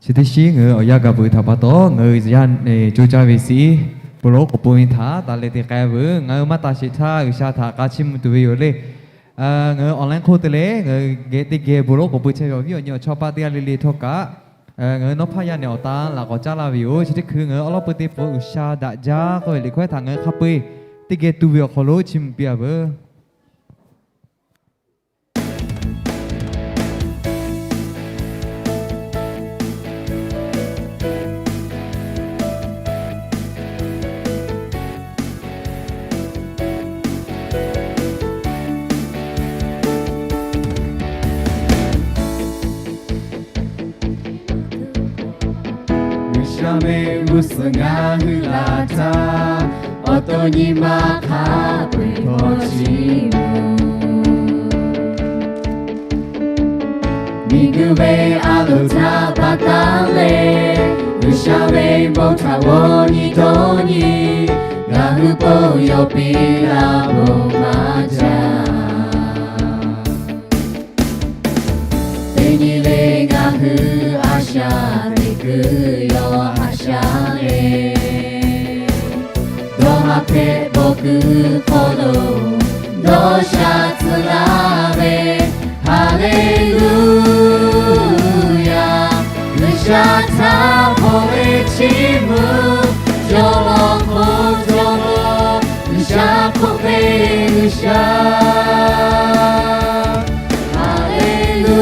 Chi teˇ shiˉ ngaˬ hui awˬ yanˇ gaˬ peuˬ htaꞈ pa taw, ngaˬ hui yaˇ co caˇ ve shiˍ, bon lawˉ k'awꞈ pon ve htaꞈ taˍ leh te k'ai veuˬ. Ngaˬ hui maˇ taˍ sheˍ htaˇ G'uiˬsha htaꞈ k'a chiˇ mvuh tuˬ ve yoˬ le. Ngaˬ hui online hk'oˆ te leh ngaˬ hui geh teˇ geh bon lawˉ k'awꞈ pon chehˇ ve awˬ viˉ awˬ nyi awˬ chawˇ paˆ teˇ g'aˇ le le htawˇ kaꞈ, ngaˬ hui nawˉ hpaˇ yaˇ nehˬ awˬ tan laꞈ k'awꞈ caˉ laˇ ve yoˬ. Chi teˇ hkui ngaˬ hui awˉ lawˉ peu te peuˬ G'uiˬsha daꞈ jaˇ k'oˆ ve liꞈ hkawehˇ htaꞈ ngaˬ hui hk'a peu-eˬ teˇ geh tu ve awˬ hk'aw lo chiˇ mvuh piˇ-a veuˬ. G'uiˬsha ve g'uˇ suhˍ ngaˬ hui laˬ htaˇ, awˬ to nyi ma hk'a peu-eˬ hpawˇ chiˇ mvuh. Miˬguiˬ ve a loˍ htaꞈ pa taˉ leh, G'uiˬsha ve bon htaꞈ g'awˇ nyi dawˇ nyi, ngaˬ hui po yawˇ piˇ laˇ bon maˇ jaˇ. Teˇ nyi le ngaˬ hui a shaꞈ teꞈ kuiˬ yawˇ a shaꞈ le. Dawˇ haˍ hpehꞈ bawˬ kuiˬ hk'aw lo dawˇ sha tcuh laˇ ve, Haˍleˍluˇyaˍ. G'uiˬsha htaꞈ hpaw ve chiˇ mvuh, jawˇmawˇ hk'oˆ jawˇmawˇ, G'uiˬsha hk'oˆ ve G'uiˬsha. Haˍleˍluˇyaˍ.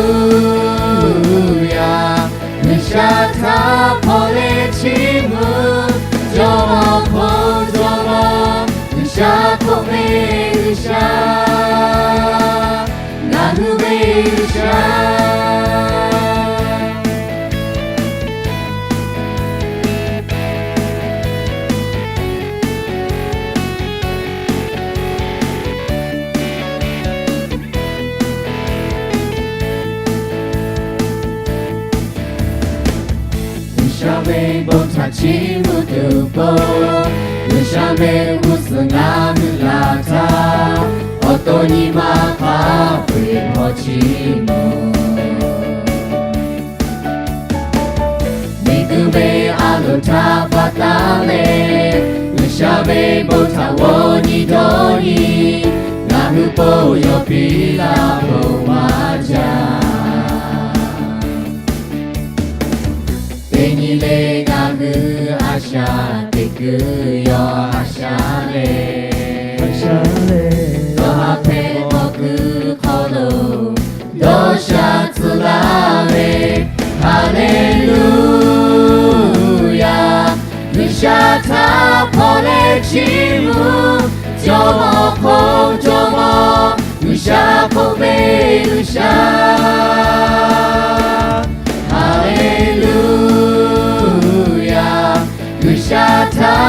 G'uiˬsha htaꞈ hpaw ve chiˇ mvuh, jawˇmawˇ hk'oˆ jawˇmawˇ, G'uiˬsha hk'oˆ ve G'uiˬsha. Ngaˬ hui ve G'uiˬsha. G'uiˬsha ve bon htaꞈ chiˇ mvuh tuˬ po, G'uiˬsha ve g'uˇ suhˍ ngaˬ hui laˬ htaˇ, awˬ to nyi ma hk'a peu-eˬ hpawˇ chiˇ mvuh. Miˬguiˬ ve a loˍ htaꞈ pa taˉ leh, G'uiˬsha ve bon htaꞈ g'awˇ nyi dawˇ nyi, ngaˬ hui po yawˇ piˇ laˇ bon maˇ jaˇ. Teˇ nyi le ngaˬ hui a shaꞈ teꞈ kuiˬ yawˇ a shaꞈ le. Dawˇ haˍ hpehꞈ bawˬ kuiˬ hk'aw lo dawˇ sha tcuh laˇ ve, Haˍleˍluˇyaˍ. G'uiˬsha htaꞈ hpaw leh chiˇ mvuh, jawˇmawˇ hk'oˆ jawˇmawˇ, G'uiˬsha hk'oˆ ve G'uiˬsha. Haˍleˍluˇyaˍ. G'uiˬsha htaꞈ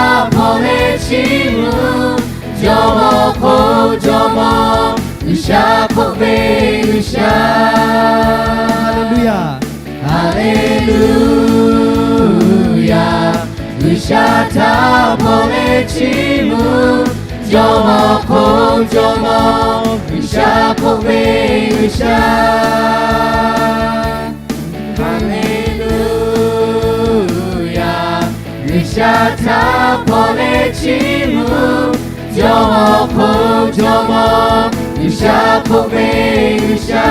Jawˇmawˇ hk'oˆ jawˇmawˇ, G'uiˬsha hk'oˆ ve G'uiˬsha. Haˍleˍluˇyaˇ. Haˍleˍluˇyaˇ. G'uiˬsha htaꞈ hpaw leh chiˇ mvuh, jawˇmawˇ hk'oˆ jawˇmawˇ, G'uiˬsha hk'oˆ ve G'uiˬsha. Haˍleˍluˇyaˇ. G'uiˬsha htaꞈ hpaw leh chiˇ mvuh, jawˇmawˇ hk'oˆ jawˇmawˇ, G'uiˬsha hk'oˆ ve G'uiˬsha.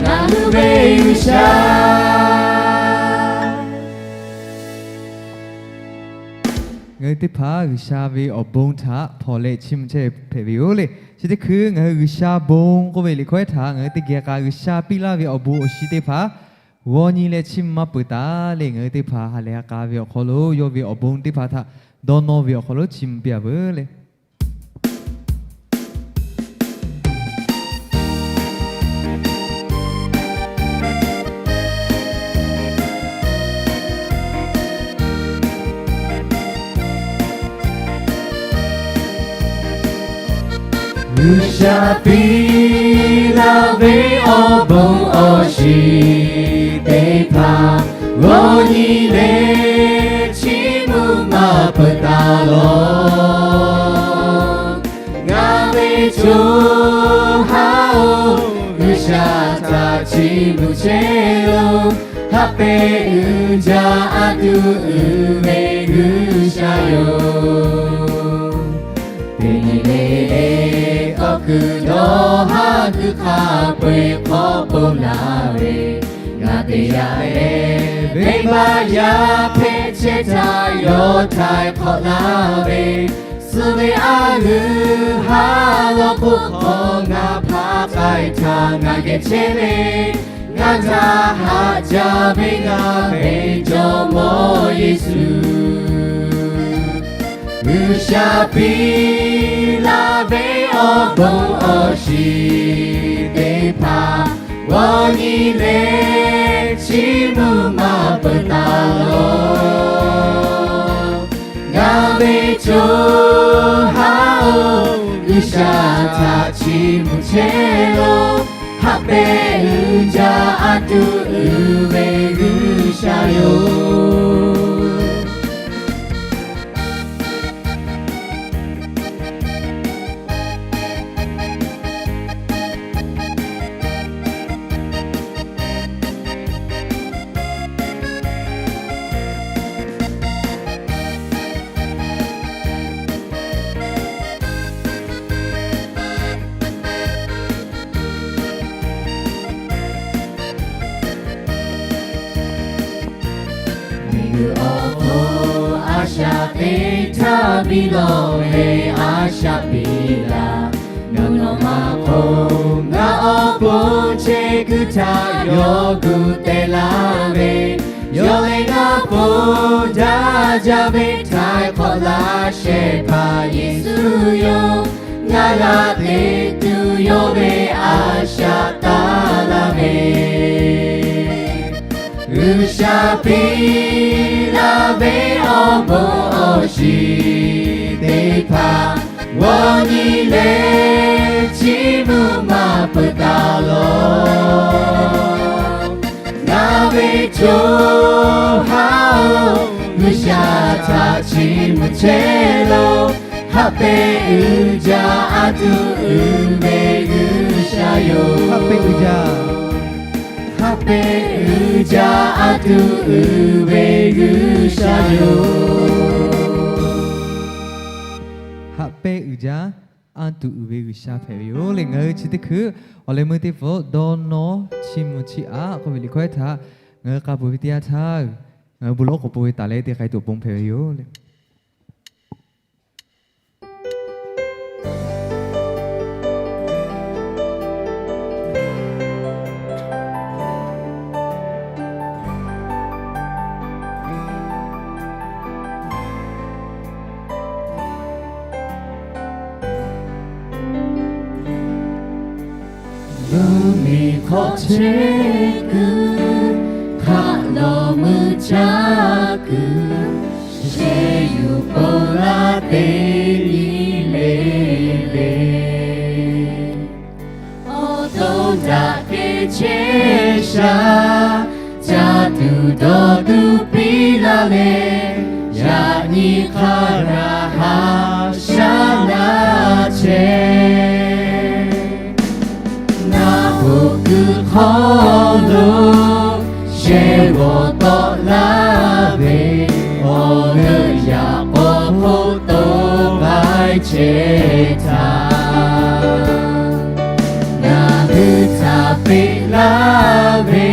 Ngaˬ hui ve G'uiˬsha. Ngaˬ hui teˇ hpaˍ G'uiˬsha ve awˬ bon htaꞈ hpaw leh chiˇ mvuh chehˇ hpehꞈ ve yoˬ le. Chi teˇ hkui ngaˬ hui G'uiˬsha bon k'oˆ ve liꞈ hkawehˉ htaꞈ ngaˬ hui teˇ geh k'a G'uiˬsha piˇ laˇ ve awˬ bon awˬ shiˍ teˇ hpaˍ g'aw nyi leh chiˇ mvuh maˇ peuˬ taˍ le. Ngaˬ hui teˇ hpaˍ ha lehˬ ha k'a ve awˬ hk'aw lo yawˇ ve awˬ bon teˇ hpaˍ htaꞈ dawˇ nawˇ ve awˬ hk'aw lo chiˇ mvuh piˇ-a veuˬ le. G'uiˬsha piˇ laˇ ve awˬ bon awˬ shiˍ teˇ hpaˍ g'aw nyi leh chiˇ mvuh maˇ peuˬ taˍ lawˬ. Ngaˬ ve co ha-oˬ, G'uiˬsha htaꞈ chiˇ mvuh chehˇ loˬ. Haꞈ pehnˇ uiˍ jaˇ a tuˬ uiˍ ve G'uiˬsha yoˬ. Teˇ nyi le le k'awꞈ kuiˬ dawˇ haˉ kuiˬ hk'a peu-eˬ hk'awꞈ ponˬ laˇ ve, ngaˬ teˇ yanˇ lehˬ venˇbaˆ yaˇ hpehꞈ chehˇ htaˇ yawˇ htaiˍ hk'awꞈ laˇ ve, suh ve a leuˬ ha lawˬ hk'oˆ hk'aw ngaˬ hpaˇ k'ai htaˇ ngaˬ geh chehˇ ve, ngaˬ htaꞈ haꞈ jaˇ ve ngaˬ ve Jawˇmawˇ Yeˍsuˆ. G'uiˬsha piˇ laˇ ve awˬ bon awˬ shiˍ teˇ hpaˍ g'aw nyi leh chiˇ mvuh maˇ peuˬ taˍ lawˬ. Ngaˬ ve co ha-oˬ, G'uiˬsha htaꞈ chiˇ mvuh chehˇ loˬ. Haꞈ pehnˇ uiˍ jaˇ a tuˬ uiˍ ve G'uiˬsha yoˬ. Miˬguiˬ awˬ hk'oˆ a shaꞈ teꞈ htaˇ biˇ lawˬ ve a shaꞈ piˇ laˇ. Nawˬ nawˬ ma hk'oˆ ngaˬ awˬ pon chehˇ kuiˬ htaꞈ yawˇ gu teh laˇ ve, yawˇ leh ngaˬ pon daꞈ jaˇ ve htaiˍ hk'awꞈ laˇ shehˍ hpaˇ Yeˍsuˆ yoˬ. Ngaˬ g'a teꞈ tuˬ yawˇ ve a shaꞈ taˍ laˇ ve, G'uiˬsha piˇ laˇ ve awˬ bon awˬ shiˍ teˇ hpaˍ g'aw nyi leh chiˇ mvuh maˇ peuˬ taˍ lawˬ. Ngaˬ ve co ha-oˬ, G'uiˬsha htaꞈ chiˇ mvuh chehˇ loˬ. Haꞈ pehnˇ uiˍ jaˇ a tuˬ uiˍ ve G'uiˬsha yoˬ. Haꞈ pehnˇ uiˍ jaˇ. Haꞈ pehnˇ uiˍ jaˇ a tuˬ uiˍ ve G'uiˬsha yoˬ. Haꞈ pehnˇ uiˍ jaˇ a tuˬ uiˍ ve G'uiˬsha hpehꞈ ve yoˬ le. Ngaˬ hui chi teˇ hkui awˬ leh meuˇ teˇ pfuhˆ dawˇ nawˇ chiˇ mvuh chiˇ aꞈ k'oˆ ve liꞈ hkawehˉ htaꞈ ngaˬ hui k'a peuˬ ve teˇ yanˇ htaˇ, ngaˬ hui bon lawˉ k'awꞈ po ve taˍ leh teˇ k'ai tuˬ awˬ pon hpehꞈ ve yoˬ le. Mvuhˇmiˬ hk'awꞈ chehˇ kuiˬ, hk'aˆ lawˬ mui caˇ kuiˬ, shehˍ yuˬ pon laˇ te nyi le le. Awˬ to daꞈ kehˬ chehˇ shaˍ, caˇ tuˬ dawˬ tuˬ piˇ laˇ leh, yaꞈ nyi hk'a gaˬ haꞈ shaˉ laˇ chehˇ. Naˆ hoꞈ kuiˬ hk'aw lo shehˍ g'awˬ tawˆ laˇ ve, awˬ leuˆ yaꞈ k'aw hk'oˆ to k'ai chehˇ htaˇ, ngaˬ hui htaꞈ peꞈ laˇ ve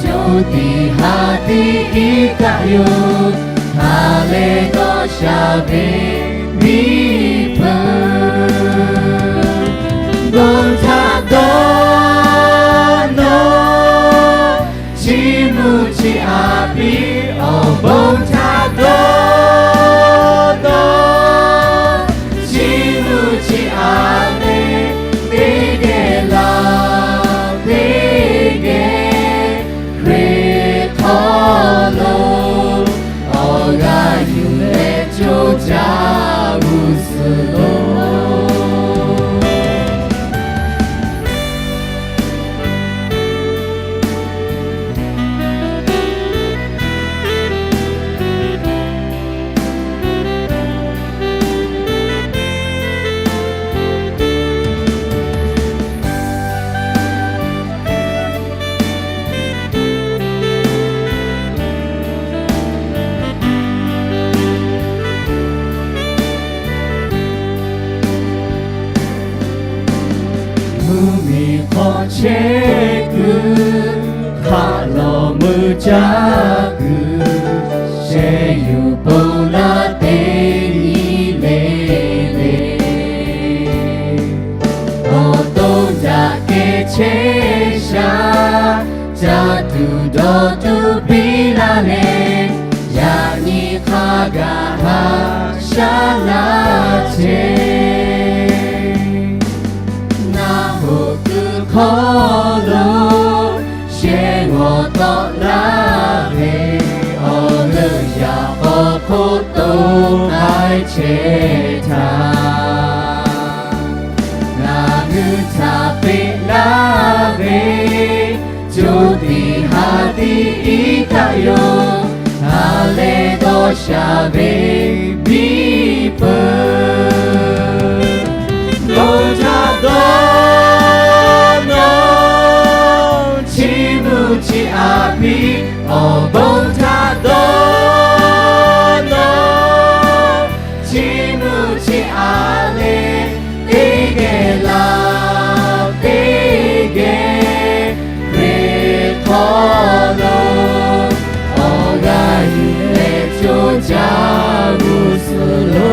co tiꞈ ha tiꞈ iˉ kaˆ yoˬ. Ha lehˬ dawˇ sha ve miˬ hpeuꞈ, bon htaꞈ dawˇ nawˇ. Chiˇ mvuh chi aꞈ piˇ, awˬ bon htaꞈ dawˇ nawˇ. Chiˇ mvuh chi aꞈ leh teˇ geh laˬ teˇ geh, Hkriꞈ hk'aw lo awˬ g'aˇ yuˬ leh coˇ caˇ g'uˇ suhˍ lo. Mvuhˇ miˬ hk'aw chehˇ kuiˬ, hk'aˆ lawˬ meuˇ caˇ kuiˬ, sheh yuˬ ponˬ laˇ teˇ nyi le le. Awˬ to daꞈ kehˬ chehˇ shaˍ, caˇ tuˬ dawˬ tuˬ piˇ laˇ leh, yaꞈ nyi hk'a gaˬ haꞈ shaˉ laˇ chehˇ. Naˆ hoꞈ kuiˬ hk'aw lo shehˍ g'awˬ tawˆ laˇ ve, awˬ leuˆ yaꞈ k'aw hk'oˆ to k'ai chehˇ htaˇ, ngaˬ hui htaꞈ peꞈ laˇ ve co tiꞈ ha tiꞈ iˉ kaˆ yoˬ. Ha lehˬ dawˇ sha ve miˬ hpeuꞈ, bon htaꞈ dawˇ nawˇ. Chiˇ mvuh chi aꞈ piˇ, awˬ bon htaꞈ dawˇ nawˇ. Chiˇ mvuh chi aꞈ leh teˇ geh laˬ teˇ geh, Hkriꞈ hk'aw lo awˬ g'aˇ yuˬ leh coˇ caˇ g'uˇ suhˍ lo.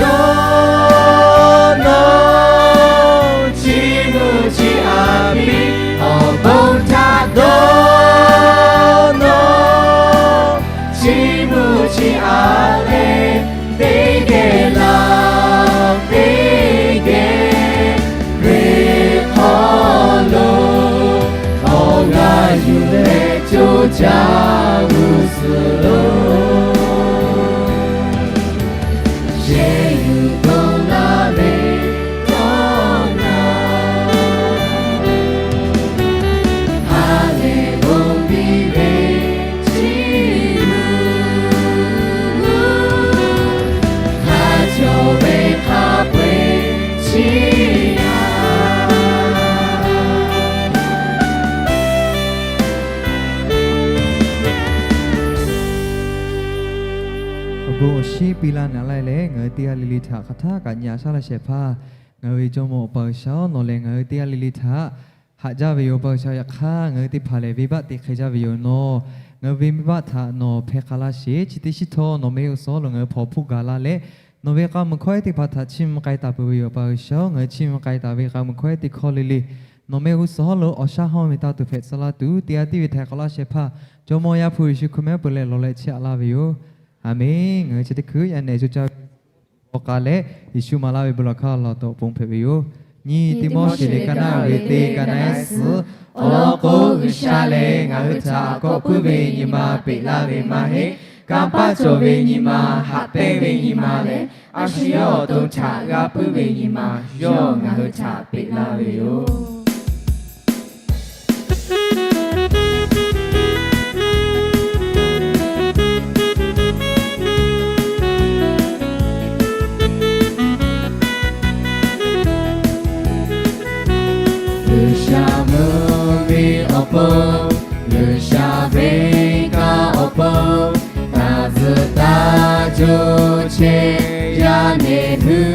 Dawˇ nawˇ. Chiˇ mvuh chi aꞈ piˇ, awˬ bon htaꞈ dawˇ nawˇ. Chiˇ mvuh chi aꞈ leh teˇ geh laˬ teˇ geh, Hkriꞈ hk'aw lo awˬ g'aˇ yuˬ leh coˇ caˇ g'uˇ suhˍ lo. Sheh yuˬ ponˬ laˇ ve tawˇ na, ha lehˬ bon piˇ ve chiˇ mvuh, ha cawˬ ve hk'a peu-eˬ chiˇ a. Awˬ bon awˬ shinˉ piˇ laˇ naꞈ laˇ leh, ngaˬ hui teˇ g'aˇ le le htaꞈ hk'aˬ htaˇ kaꞈ nyi a shaˉ laˇ shehˍ hpaˇ, ngaˬ hui ve Jawˇmawˇ Awˬ pa G'uiˬsha-oˬ, nawˬ lehˬ ngaˬ hui teˇ g'aˇ le le htaꞈ haꞈ jaˇ ve yoˬ. Awˬ pa G'uiˬsha, yaꞈ hk'aˇ ngaˬ hui teˇ hpaˍ lehˬ venˇbaˆ te hk'e jaˇ ve yoˬ. Nawˬ ngaˬ hui venˇbaˆ htaꞈ nawˬ hpeh k'ai laˇ sheˍ. Chi teˇ shiˉ htawˇ nawˬ mehˆ g'uˇ suhˍ hawˉ lo ngaˬ hui hpawnˬ hpfuhˆ gaˬ la leh, nawˬ ve k'aˬ mui hkawˇ ehˉ teˇ hpaˍ htaꞈ chiˇ mvuh k'ai taˍ peuˬ ve yoˬ. Awˬ pa G'uiˬsha-oˬ, ngaˬ hui chiˇ mvuh k'ai taˍ ve k'aˬ mui hkawˇ ehˉ teˇ hkawˇ le le nawˬ mehˆ g'uˇ suhˍ hawˉ lo awˬ shaˉ hawˇ ve taˇ tuˬ hpehꞈ tcuh laˇ tuˬ, teˇ g'aˇ tiˉ ve htaꞈ k'awꞈ laˇ shehˍ hpaˇ, Jawˇmawˇ Yaˇ hpu Yeˍsuˆ Hkriꞈ mehˆ g'uˇ suhˍ leh lawˬ leh chiˇ aꞈ laˇ ve yoˬ. Aˬmenˍ. Ngaˬ hui chi teˇ hkui yaꞈ nehˬ co caˇ ve awˬ hk'aw k'ai leh, Yeˍsuˆ maˍ laˇ ve bon lawˬ hk'aˇ lawˬ taꞈ ponˬ hpehꞈ ve yoˬ. Nyi Tiˆmoˉseˍ liꞈ ka naˆ ve teˇ ka naˆ ehˉ suhˍ Awˬ lawn k'o, G'uiˬsha lehˬ ngaˬ hui htaꞈ kawꞈ puiˉ ve nyi ma peꞈ laˇ ve maˇ heˆ. Kanˇ paˆ cawˬ ve nyi ma, haꞈ pehnˇ ve nyi ma lehˬ, a shu yawˇ awˬ to htaꞈ g'a puiˉ ve nyi ma, yawˇ ngaˬ hui htaꞈ peꞈ laˇ ve yoˬ. G'uiˬsha mvuhˇmiˬ awˬ pon, G'uiˬsha venˇ kaˆ awˬ pon, taˇ tzuhꞈ taˇ co chehˇ yaˇ neˇ hui,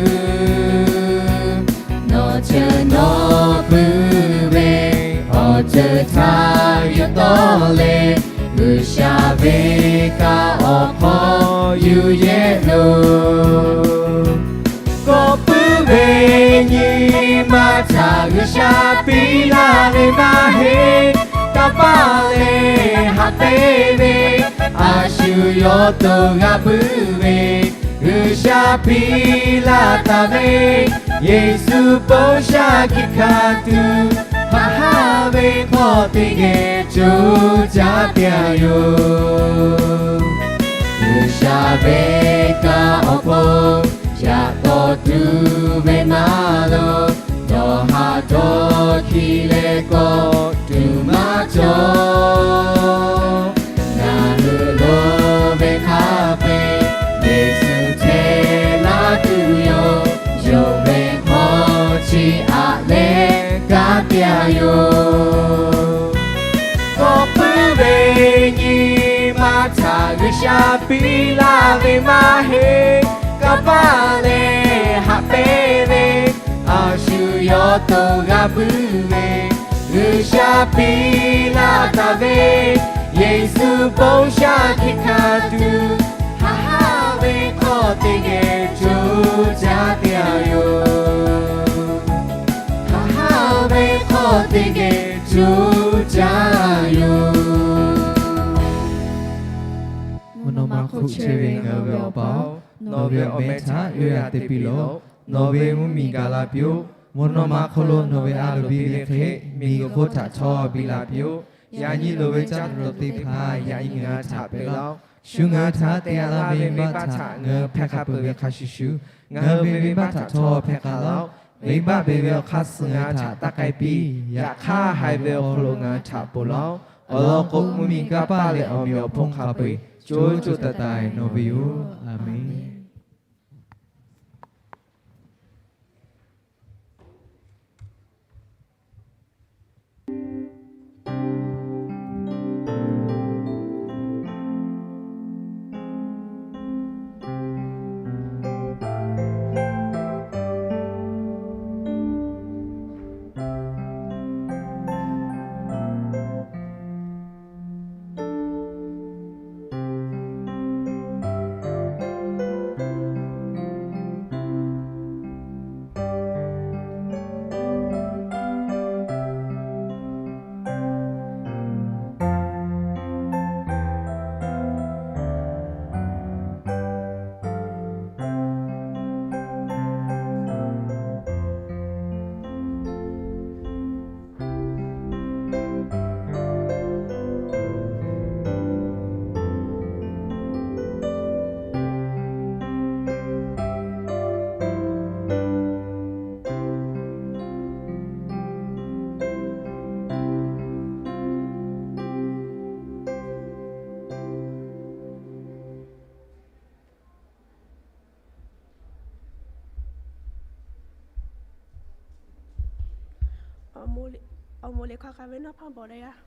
nawˬ ceuˬ nawˬ puiˉ ve awˬ ceuˬ htaꞈ yuˬ tawˆ leh, G'uiˬsha venˇ kaˆ awˬ hk'aw yuˬ yehˇ loˬ. Kawꞈ puiˉ ve nyi ma htaꞈ G'uiˬsha piˇ laˇ ve maˇ heˆ. Kanˇ paˆ leh haꞈ pehnˇ ve, a shu yawˇ to g'a puiˉ ve, G'uiˬsha piˇ laˇ taˍ ve, Yeˍsuˆ bon shaˉ hkiˆ hkanˍ tuˬ, haꞈ haˉ ve hk'aw teˇ geh co caˇ piˇ-a yoˬ. G'uiˬsha venˇ kaˆ awˬ pon, yaꞈ taw tuˬ ve maˇ loˍ, dawˬ haˍ dawˇ hkiˇ leh kawꞈ tuˬ maˇ cawˬ. Ngaˬ hui lo ve hk'a peu-eˬ, Yeˍsuˆ hteˇ laˇ tuˬ yoˬ. Yonˍ ve hk'aw chi aꞈ leh kanˉ piˇ-a yoˬ. Kawꞈ puiˉ ve nyi ma htaꞈ G'uiˬsha piˇ laˇ ve maˇ heˆ. Kanˇ paˆ leh haꞈ pehnˇ ve, a shu yawˇ to g'a puiˉ ve, G'uiˬsha piˇ laˇ taˍ ve, Yeˍsuˆ bon shaˉ hkiˆ hkanˍ tuˬ, haꞈ haˉ ve hk'aw teˇ geh co caˇ piˇ-a yoˬ. Haꞈ haˉ ve hk'aw teˇ geh co caˇ yoˬ. Mvuhˇ naw ma hk'oˆ chehˇ ve ngaˬ hui ve Awˬ pa-oˬ, nawˬ ve awˬ meh htaꞈ yawˇ yaꞈ te piˇ lawˬ. Nawˬ ve mvuhˇmiˬ gaˬ la piˇ-oˆ. Mvuhˇ naw ma hk'oˆ lo nawˬ ve a loˍ biˇ ve hk'e, miˬguiˬ hk'oˆ htaꞈ htawˇ biˇ la piˇ-oˆ. Yaꞈ nyi loˍ ve caˇ tuˬ teˇ hpaˍ yaꞈ nyi ngaˬ hui htaꞈ peꞈ laˇ-oˆ. Shu ngaˬ hui htaꞈ te-a laˇ ve venˇbaˆ htaꞈ ngaˬ hui hpehˇ hk'a peuˬ ve hk'a shuˍ shuˍ, ngaˬ hui ve venˇbaˆ htaꞈ htawˇ hpehˇ hk'a laˇ-oˆ. Venˇbaˆ beˬ ve awˬ hk'aˇ suh ngaˬ hui htaꞈ taˇ k'ai piˇ. Yaꞈ hk'aˇ, haiˬ ve awˬ hk'aw lo ngaˬ hui htaꞈ ponˬ laˇ-oˆ. Awˬ lawn k'o, mvuhˇmiˬ, kanˇ paˆ leh awˬ meꞈ awˬ hponˇ hk'a peu-eˬ co co taiˍ taiˍ nawˬ ve yoˬ. Aˬmenˍ. Awˬ moˍ liꞈ hk'aw hk'a ve nawˉ hpaˇ bawˬ leh yaˇ.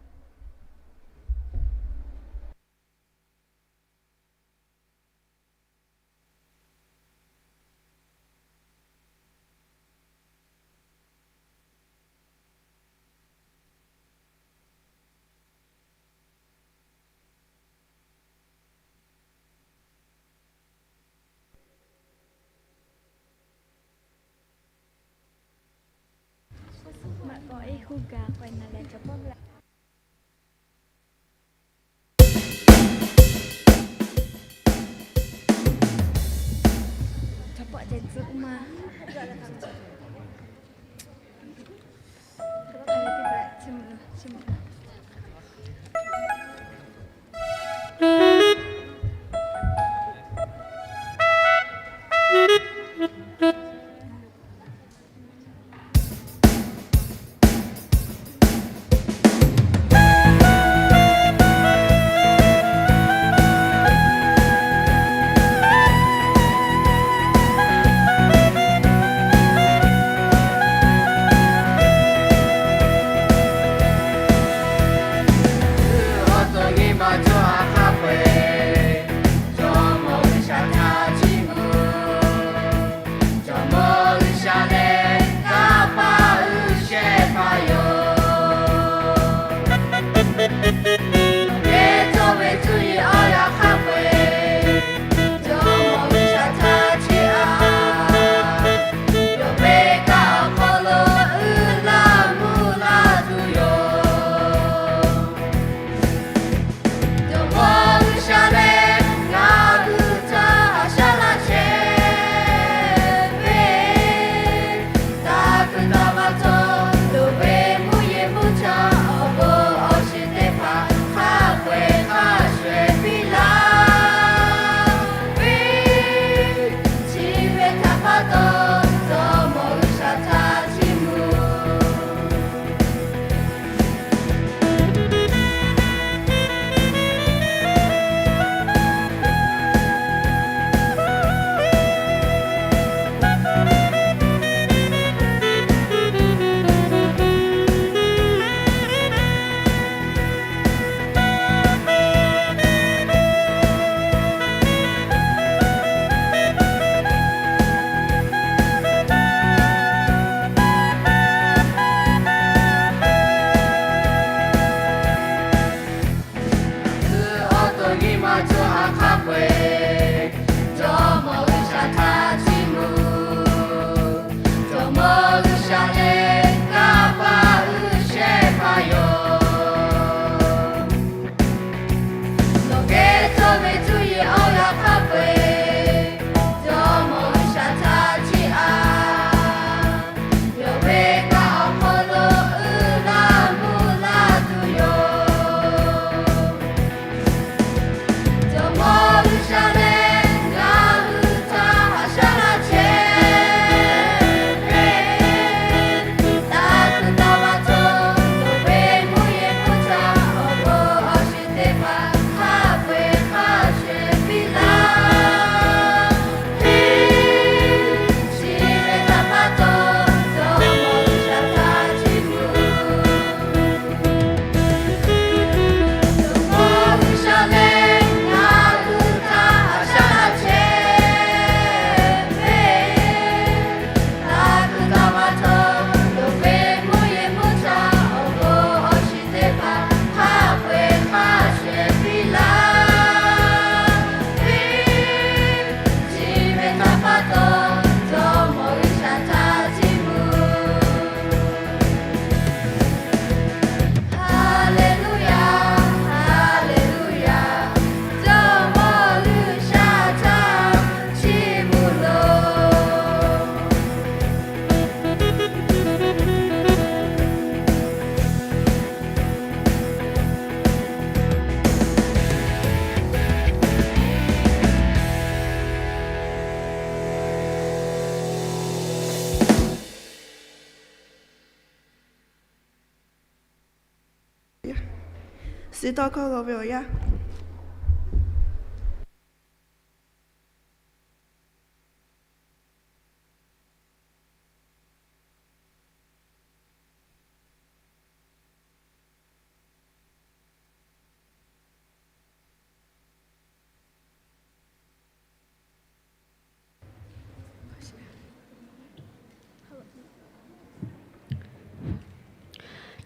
Tcuh tawˇ hkawˇ g'aw ve awˬ yanˇ.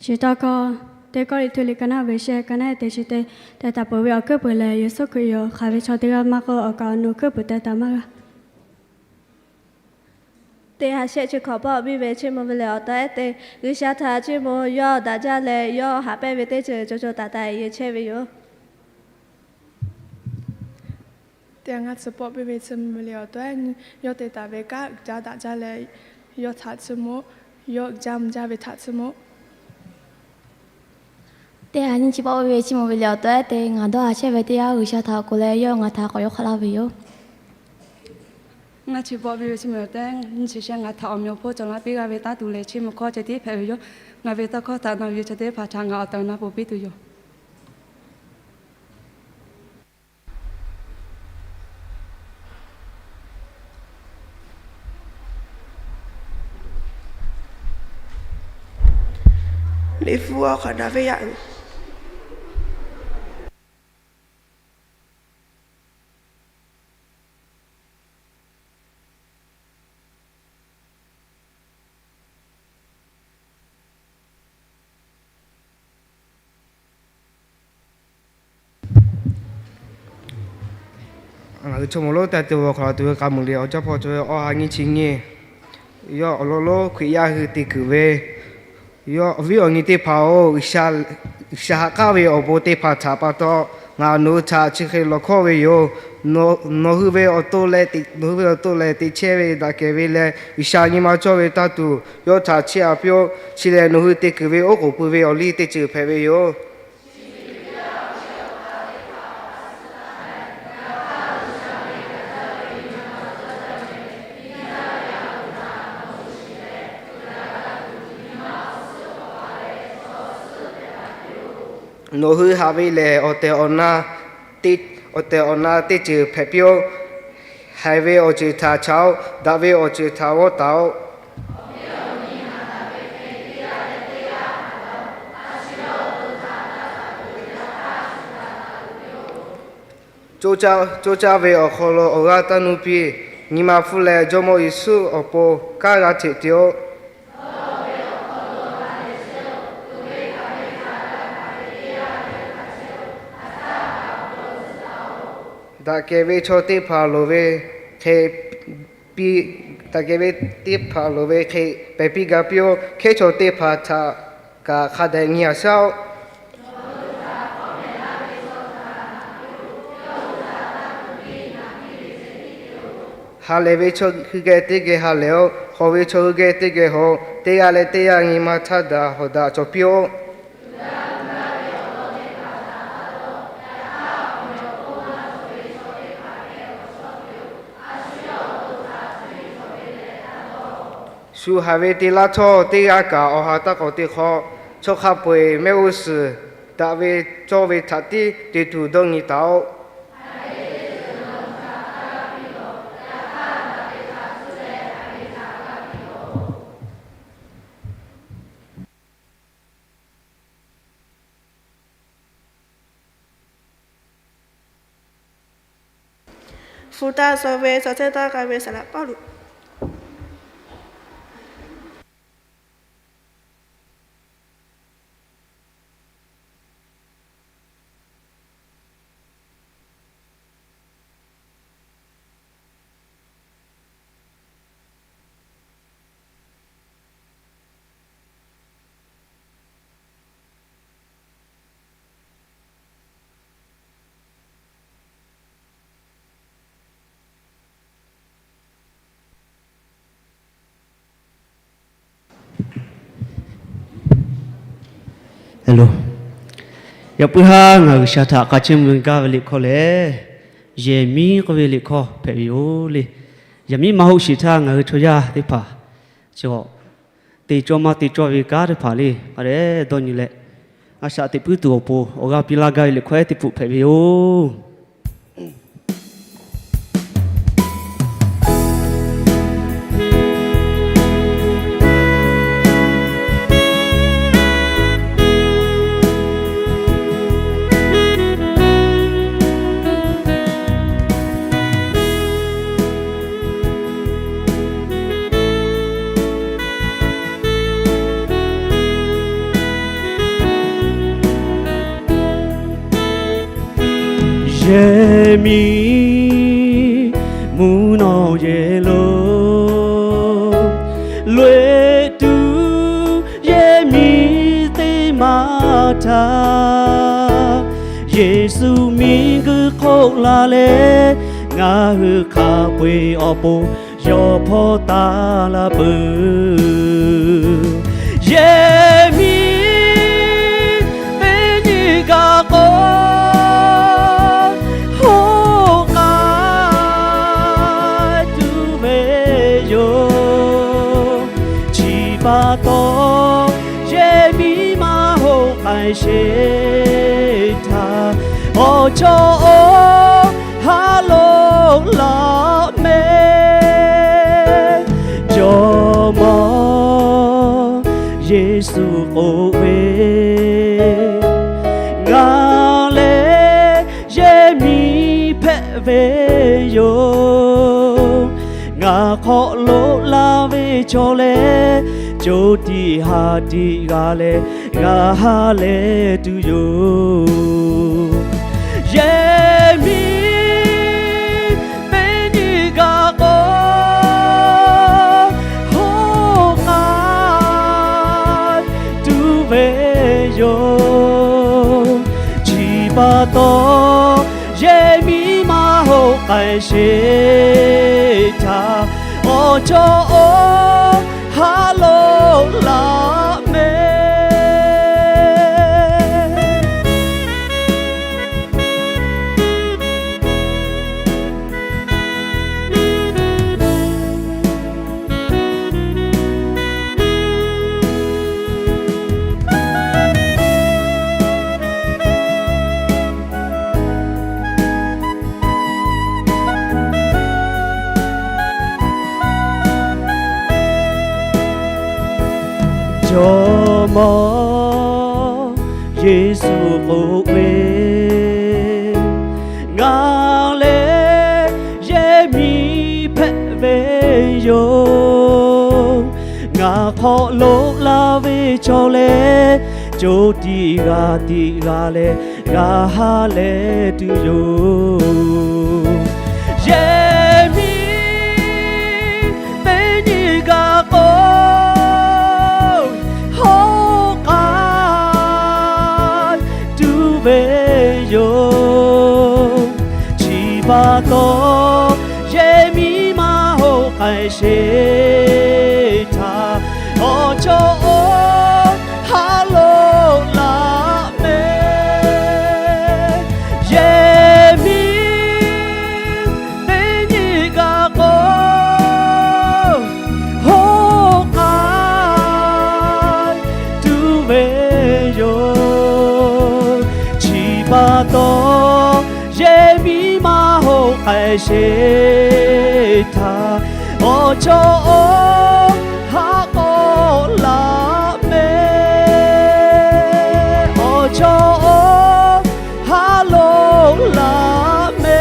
Chi tawˇ hkawˇ, teˇ kawˇ liꞈ htu liꞈ ka naˆ ve shehˆ, ka naˆ te chi te, teh taˍ peuˬ ve awˬ hkuiˉ puiˍ lehˬ, Yeˍsuˆ Hkriꞈ yoˬ. Hk'aˬ ve chaw teˇ g'aˇ maˇ k'oˆ, awˬ kaˍ awˬ nu hkuiˉ puiˍ teh taˍ maˇ g'a. Teˇ ha shehˆ chi hkawꞈ pawˆ biˇ ve chiˇ mvuh ve lehˬ, awˬ taweh te G'uiˬsha htaꞈ chiˇ mvuh, yawˇ daꞈ jaˇ leh yawˇ haꞈ pehnˇ ve teˇ ceuˬ co co taiˍ taiˍ yeˬ chehˇ ve yoˬ. Teˇ ha ngaˇ chi pawˆ biˇ ve chiˇ mvuh ve lehˬ, awˬ taweh yawˇ te taˍ ve kanˉ uiˍ jaˇ daꞈ jaˇ leh, yawˇ htaꞈ chiˇ mvuh, yawˇ uiˍ jaˇ mvuh jaˇ ve htaꞈ chiˇ mvuh. Teˇ ha nyiˇ chi pawˆ biˇ ve chiˇ mvuh ve lehˬ, awˬ taweh te ngaˬ dawˇ haˍ chehˇ ve teˇ yanˇ G'uiˬsha htaꞈ k'oˆ leh, yawˇ ngaˬ htaꞈ k'awꞈ yawˇ hk'aˇ laˇ ve yoˬ. Ngaˇ chi pawˆ biˇ ve chiˇ mvuh awˬ taweh, nyiˇ chi shehˆ ngaˬ htaꞈ awˬ meꞈ awˬ hponˇ cawˬ laˇ piˇ g'a ve taˇ tuˬ leh chiˇ mvuh hkawˇ ceh tiˉ hpehꞈ ve yoˬ. Ngaˬ ve tawˇ hkawˇ htaꞈ nawˬ ve chaw teˇ hpaˍ htaꞈ ngaˬ awˬ taweh na pon piˇ tuˬ yoˬ. Liꞈ hpu awˬ hk'aw daꞈ ve yaꞈ. Ngaˬ hui chaw mawˬ lonˉ taˇ te ve awˬ hk'aw lo tuˬ ve k'a muiˬ liꞈ awˬ cawˇ hpawˇ cawˬ ve awˬ ha nyiˇ chi nyiˇ, yawˇ awˬ lawn lonˉ Hkriꞈ yaˇ hui te kuiˬ ve, yawˇ awˬ viˉ awˬ nyi teˇ hpaˍ-oˬ, G'uiˬsha haꞈ k'aˉ ve awˬ bon teˇ hpaˍ htaꞈ pa taw, ngaˬ nawˬ hui htaꞈ chi hk'e lawˬ hkawˇ ve yoˬ. Nawˬ hui ve awˬ to leh, nawˬ hui ve awˬ to lehˬ teꞈ chehˇ ve daꞈ kehˬ ve leh G'uiˬsha nyi ma cawˇ ve taˇ tuˬ, yawˇ htaꞈ chiˇ aꞈ piˇ-oˆ. Chi lehˬ nawˬ hui te kuiˬ ve oˉ k'oˍ pui ve awˬ liˇ teˇ ceuˬ hpehꞈ ve yoˬ. Nawˬ hui haꞈ ve lehˬ, awˬ tehˬ awˬ na teˇ, awˬ tehˬ awˬ na teˇ ceuˬ hpehꞈ piˇ-oˆ. Haiˬ ve awˬ ceuˬ htaꞈ chaꞈ-oˆ. Daꞈ ve awˬ ceuˬ htaꞈ g'awˇ taˍ-oˆ. Coˇ caˇ ve awˬ hk'aw lo awˬ g'aˇ taˇ nuˇ piˇ. Nyi ma hpfuhˇ leh Jawˇmawˇ Yeˍsuˆ awˬ pon kanˉ g'a hteꞈ te-oˆ. Daꞈ kehˬ ve chaw teˇ hpaˍ loˍ ve hk'e piˇ, daꞈ kehˬ ve teˇ hpaˍ loˍ ve hk'e pehˬ piˇ gaˇ piˇ-oˆ. Hkehˉ chaw teˇ hpaˍ htaꞈ kaꞈ hk'a dehꞈ nyi-a shaˉ-oˆ. Ha lehˬ ve chaw hui geh teˇ geh ha lehˬ-oˆ. Hawˬ ve chaw hui geh teˇ geh hawˬ-oˆ. Teˇ g'aˇ leh teˇ g'aˇ nyi ma htaˇ daꞈ hawˍ daꞈ cawˬ piˇ-oˆ. Shu haiˬ ve te laˇ htawˇ, teˇ g'aˇ kaꞈ awˬ ha taˇ k'awꞈ te hk'aw, chaw hk'a peu-eˬ mehˆ g'uˇ suhˍ daꞈ ve cawˇ ve htaꞈ tiˉ te tuˬ dawˇ nyi taˍ-oˆ. Hpu taˇ suh ve chaw chehˇ taˇ k'a ve saˍ laꞈ Pawˇluꞈ. Yaꞈ puiˉ haˉ ngaˬ G'uiˬsha htaꞈ k'a chiˇ mvuh gaˇ ve liꞈ hkawˇ lehˬ, Yeˍmiˉ k'oˆ ve liꞈ hkawˇ hpehꞈ ve yoˬ le. Yeˍmiˉ maˇ hoˆ shiˍ htaˇ ngaˬ hui chaw yaˇ teˇ hpaˍ chi te cawˇ maˇ te cawˇ ve kanˉ teˇ hpaˍ le, hk'a dehꞈ dawˇ nyi leh, A shaꞈ teꞈ puiˉ tuˬ awˬ pon awˬ g'aˇ piˇ laˇ gaˇ ve liꞈ hkawˇ ehˉ teˇ pfuhˆ hpehꞈ ve yoˬ. Yehˬ miˉ mvuhˇ naw yehˬ lo, loꞈ-e tuˬ yehˬ miˉ teˇ maˇ htaꞈ Yeˍsuˆ miˬguiˬ hk'oˆ la leh, ngaˬ hui hk'a peu-eˬ awˬ pon yawˇ hpawˇ taˍ la peuˬ. Yehˬ miˉ teˇ nyi kaꞈ k'o, hoˆ k'ai tuˬ ve yoˬ. Chi pa taw, yehˬ miˉ maˇ hoˆ k'ai sheˍ htaˇ, awˬ chawˇ awˬ haˉ lo laꞈ mehˍ. Jawˇmawˇ Yeˍsuˆ k'oˆ ve, Ngaˬ lehˬ yehˬ miˉ hpehꞈ ve yoˬ. Ngaˬ hk'awꞈ lo laˇ ve chaw lehˬ, co tiꞈ ha tiꞈ g'a leh g'a ha leh tuˬ yoˬ. Yehˬ miˉ teˇ nyi kaꞈ k'o, hoˆ k'ai tuˬ ve yoˬ. Chi pa taw, yehˬ miˉ maˇ hoˆ k'ai sheˍ htaˇ, awˬ chawˇ awˬ haˉ lo laꞈ mehˍ. Jawˇmawˇ Yeˍsuˆ k'oˆ ve, Ngaˬ lehˬ yehˬ miˉ hpehꞈ ve yoˬ. Ngaˬ hk'awꞈ lo laˇ ve chaw lehˬ, co tiꞈ g'a tiꞈ g'a leh g'a ha leh tuˬ yoˬ. Yehˬ miˉ teˇ nyi kaꞈ k'o, hoˆ k'ai tuˬ ve yoˬ. Chi pa taw, yehˬ miˉ maˇ hoˆ k'ai sheˍ htaˇ, awˬ chawˇ awˬ haˉ lo laꞈ mehˍ. Yehˬ miˉ teˇ nyi kaꞈ k'o, hoˆ k'ai tuˬ ve yoˬ. Chi pa taw, yehˬ miˉ maˇ hoˆ k'ai sheˍ htaˇ, awˬ chawˇ awˬ haˉ k'awꞈ laꞈ mehˍ. Awˬ chawˇ awˬ haˉ lo laꞈ mehˍ.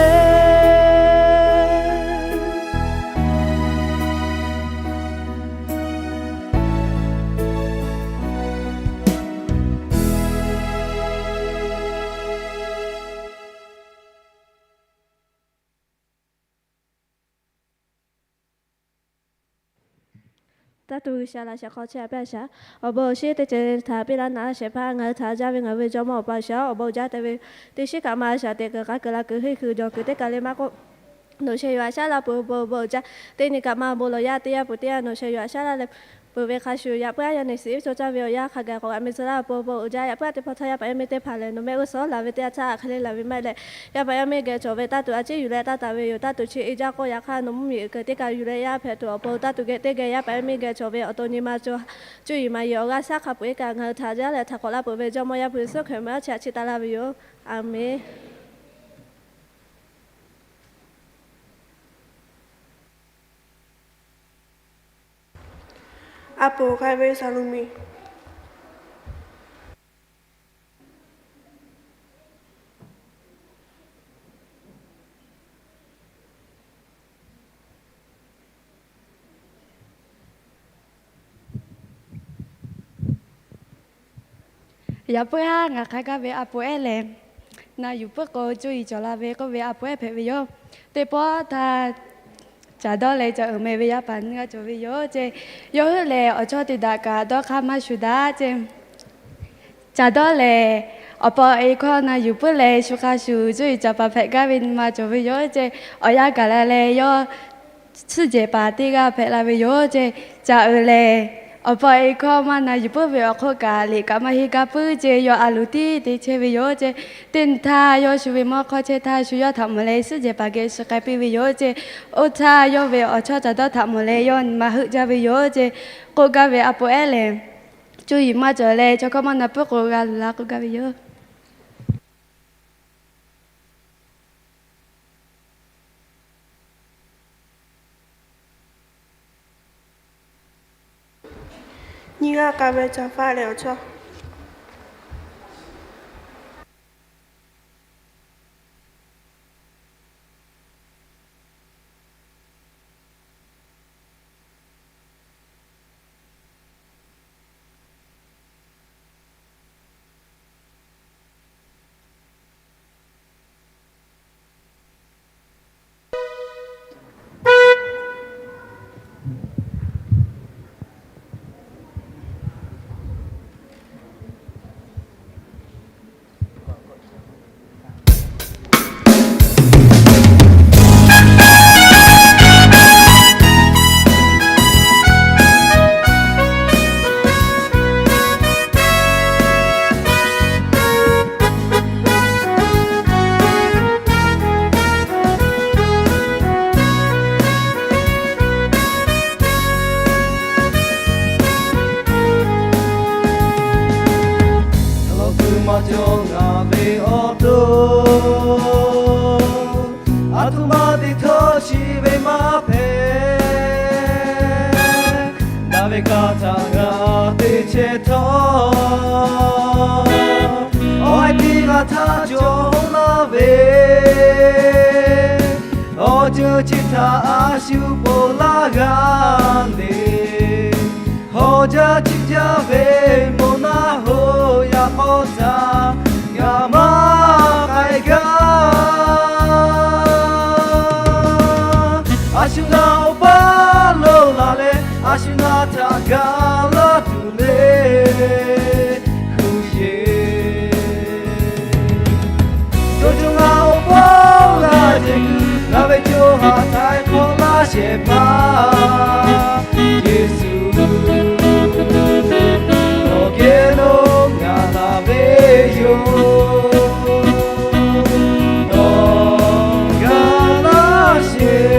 Taˇ tuˬ G'uiˬsha laꞈ shehˍ hk'aw chehˇ a piˇ a shaˍ. Awˬ bon awˬ shinˉ teˇ ceuˬ htaꞈ piˇ laˇ naꞈ laˇ shehˍ hpaˇ ngaˬ hui htaꞈ jaˇ ve ngaˬ hui ve Jawˇmawˇ Awˬ pa shaˍ, awˬ bon uiˍ jaˇ te ve teˇ shiˉ kaꞈ ma a shaˍ teꞈ kuiˬ k'a kuiˬ la kuiˬ henˇ kuiˬ jawˬ kuiˬ teˇ kaˬ le maˇ k'oˆ, nawˬ sheh yuˬ a shaˉ laˇ peuˬ bon bon uiˍ jaˇ. Teˇ nyi kaꞈ ma bon lawˬ yaˇ teˇ yanˇ peuˬ teˇ yanˇ nawˬ sheh yuˬ a shaˉ laˇ leh Peuˬ ve hk'a shuˍ, yaꞈ puiˉ aˉ yaˇ neˬ shiˍ iˉ cawˇ caˇ ve awˬ yanˇ hk'a gaˬ k'awꞈ g'aꞈ mi tcuh laˇ. Awˬ pon awˬ pon uiˍ jaˇ. Yaꞈ puiˉ aˉ teˇ hpaˍ htaˇ yaˇ paˍ yaˇ miˇ teˇ hpaˍ lehˬ, nawˬ mehˆ g'uˇ suhˍ laˬ ve teˇ yanˇ htaˇ hk'e le laˬ ve maˇ heˆ leh, yaˇ paˍ yaˇ miˇ geh cawˬ ve taˇ tuˬ a ciˉ yuˬ leh taˇ taˍ ve yoˬ. Taˇ tuˬ chi e jaˇ k'o, yaꞈ hk'aˇ nawˬ mvuhˇmiˬ uiˍ keu teˇ kaꞈ yuˬ leh yaˇ hpehꞈ tuˬ awˬ pon taˇ tuˬ geh teˇ geh yaˇ paˍ yaˇ miˇ geh cawˬ ve awˬ to nyi ma co cuˇ yiˍ ma yiˍ awˬ g'aˇ shaˉ hk'a peu-eˬ kaꞈ ngaˬ hui htaꞈ jaˇ leh htaꞈ k'awꞈ laˇ peuˬ ve Jawˇmawˇ Yaˇ hpu Yeˍsuˆ Hkriꞈ meh awˉ chi htaꞈ chi taˇ laˇ ve yoˬ. Aˍmenˍ. A poˍ k'ai ve Saˍlonˍmiˬ. Yaꞈ puiˉ haˉ ngaˬ hk'a gaˇ ve a poˍ ehˉ lehˬ, na yuˬ puiˉ k'o cuˇ yiˍ cawˬ la ve k'oˆ ve a poˍ ehˉ hpehꞈ ve yoˬ. Teˇ pawˆ htaˇ, caˬ dawˇ leh caˬ uiˍ meh ve yaˇ paˍ nyiˇ g'aˇ cawˬ ve yoˬ ceˇ. Yawˇ hui lehˬ awˬ chawˇ te daꞈ kaꞈ dawˇ hk'aˇ maˇ shuˍ daꞈ ceˇ. Caˬ dawˇ lehˬ, awˬ pa awˬ e hkawˇ na yuˬ puiˉ leh shu hk'a shuˍ cuˇ yiˍ caˬ paˍ hpehꞈ gaˇ ve nyi ma cawˬ ve yoˬ ceˇ. Awˬ yanˇ gaˬ la leh yawˇ suhˉ jehˬ paˍ teˇ g'aˇ hpehꞈ la ve yoˬ ceˇ. Caˬ uiˍ lehˬ, awˬ pa awˬ e hkawˇ maˇ na yuˬ puiˉ ve awˬ hk'oˆ kaꞈ liꞈ kaꞈ maˇ henˇ gaˇ puiˉ ceˇ. Yawˇ a loˍ tiˉ te chehˇ ve yoˬ ceˇ. Teˇ nyi htaˇ yawˇ shu ve mawˇ hk'awˇ chehˇ htaˇ shu yawˇ htaꞈ mawˬ leh suhˉ jehˬ paˍ geh shu k'ai piˇ ve yoˬ ceˇ. Oˇ htaˇ yawˇ ve awˬ chawˇ caˬ dawˇ htaꞈ mawˬ leh yawˇ nyi ma heuˆ jaˇ ve yoˬ ceˇ. K'oˆ gaˇ ve a poˍ ehˉ lehˬ, cuˇ yiˍ maˇ cawˬ leh chaw hkawˇ maˇ na puiˉ k'o g'a luˬ la k'oˆ gaˇ ve yoˬ. Nyiˇ g'aˇ k'ai ve Caˍ faˇ leh awˬ chawˇ. Awˬ lawn kuiˬ maˇ cawˬ ngaˬ ve awˬ to, aˬ htoꞈ ma te htawˇ chi ve maˇ hpehꞈ. Daꞈ ve kaꞈ htaꞈ ngaˬ te chehˇ htawˇ, awˬ ha tiˉ g'a htaˇ cawˬ laˇ ve, awˬ ceuˬ chi htaꞈ a shu ponˬ laˇ g'a le. Hawˬ jaˇ ciˇ jaˇ ve moˬ naˆ hoꞈ yaꞈ k'aw htaꞈ ngaˬ maˇ k'ai gaˇ. A shu naˆ awˬ paˇ lo la leh, a shu naˆ htaꞈ gaˬ laˇ tuˬ le. Hui yeˬ, co co ngaˬ awˬ paˇ g'a jehˬ kuiˬ, ngaˬ ve co ha htaiˍ hk'awꞈ laˇ shehˍ hpaˇ Yeˍsuˆ, nawˬ geh lo ngaˬ laˬ ve yoˬ. Nawˬ g'a laˇ sheˍ.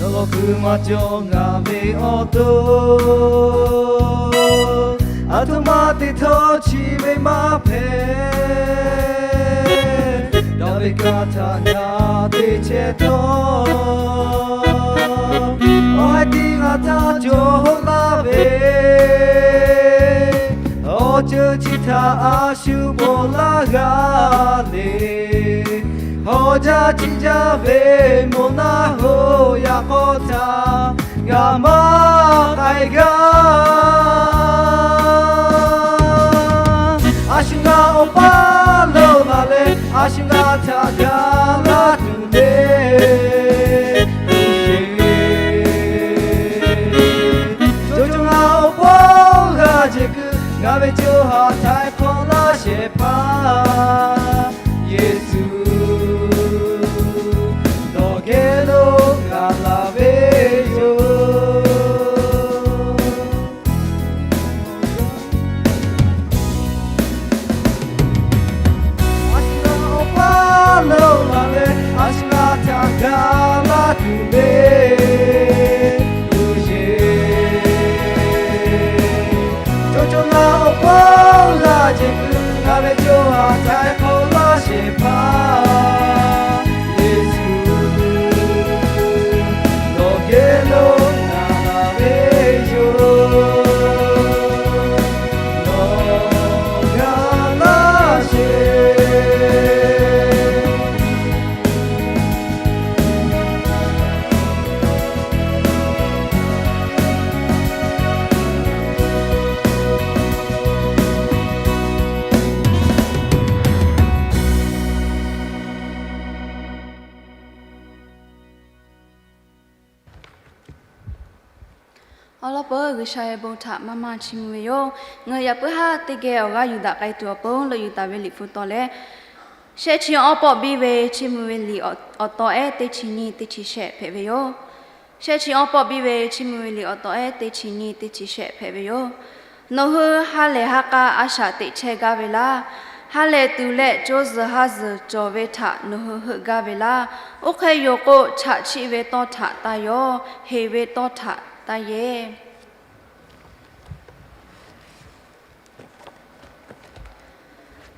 Awˬ lawn kuiˬ maˇ cawˬ ngaˬ ve awˬ to, aˬ htoꞈ ma te htawˇ chi ve maˇ hpehꞈ. Daꞈ ve kaꞈ htaꞈ ngaˬ te chehˇ htawˇ, awˬ ha tiˉ g'a htaˇ cawˬ laˇ ve, awˬ ceuˬ chi htaꞈ a shu ponˬ laˇ g'a le. Hawˬ jaˇ ciˇ jaˇ ve moˬ naˆ hoꞈ yaꞈ k'aw htaꞈ ngaˬ maˇ k'ai gaˇ. Gaˬ la tuˬ le, co co ngaˬ awˬ hpawˇ g'a ce kuiˬ, ngaˬ ve co ha htaiˍ hk'awꞈ laˇ shehˍ hpaˇ Yeˍsuˆ, nawˬ geh lo gaˬ la ve yoˬ. A shu ngaˬ awˬ hpawˇ lo la ve, a shu ngaˬ htaꞈ gaˬ la tuˬ ve yoˬ. Co co ngaˬ awˬ hpawˇ g'a ce kuiˬ, ngaˬ ve co ha htaiˍ hk'awꞈ laˇ shehˍ hpaˇ Yeˍsuˆ, nawˬ geh lo gaˬ la ve yoˬ. Nawˬ gaˬ laˇ sheˍ. Awˬ lawn peuˬ G'uiˬsha ve bon htaꞈ maˇ maˇ chiˇ mvuh ve yoˬ. Ngaˬ hui yaꞈ puiˉ haˉ teˇ geh awˬ g'aˇ yuˬ daꞈ k'ai tuˬ awˬ pon lo yuˬ taˍ ve Liꞈ hpu taw leh, Shehˆ chi awˇ pawˆ biˇ ve Chiˇ mvuh ve liꞈ awˬ taw ehˉ teˇ chi nyiˇ teˇ chi shehˆ hpehꞈ ve yoˬ. Shehˆ chi awˇ pawˆ biˇ ve Chiˇ mvuh ve liꞈ awˬ taw ehˉ teˇ chi nyiˇ teˇ chi shehˆ hpehꞈ ve yoˬ. Nawˬ hui ha lehˬ ha k'a a shaꞈ teꞈ chehˇ gaˇ ve laˇ. Ha lehˬ tuˬ leh co zuhˬ ha zuhˬ cawˬ ve htaꞈ nawˬ hui heuˆ gaˇ ve laˇ. Oˇ hk'e yoˬ k'o, chaꞈ chiˆ ve tawˇ htaꞈ taˇ yawˇ, heˍ ve tawˇ htaꞈ taˇ yehˇ.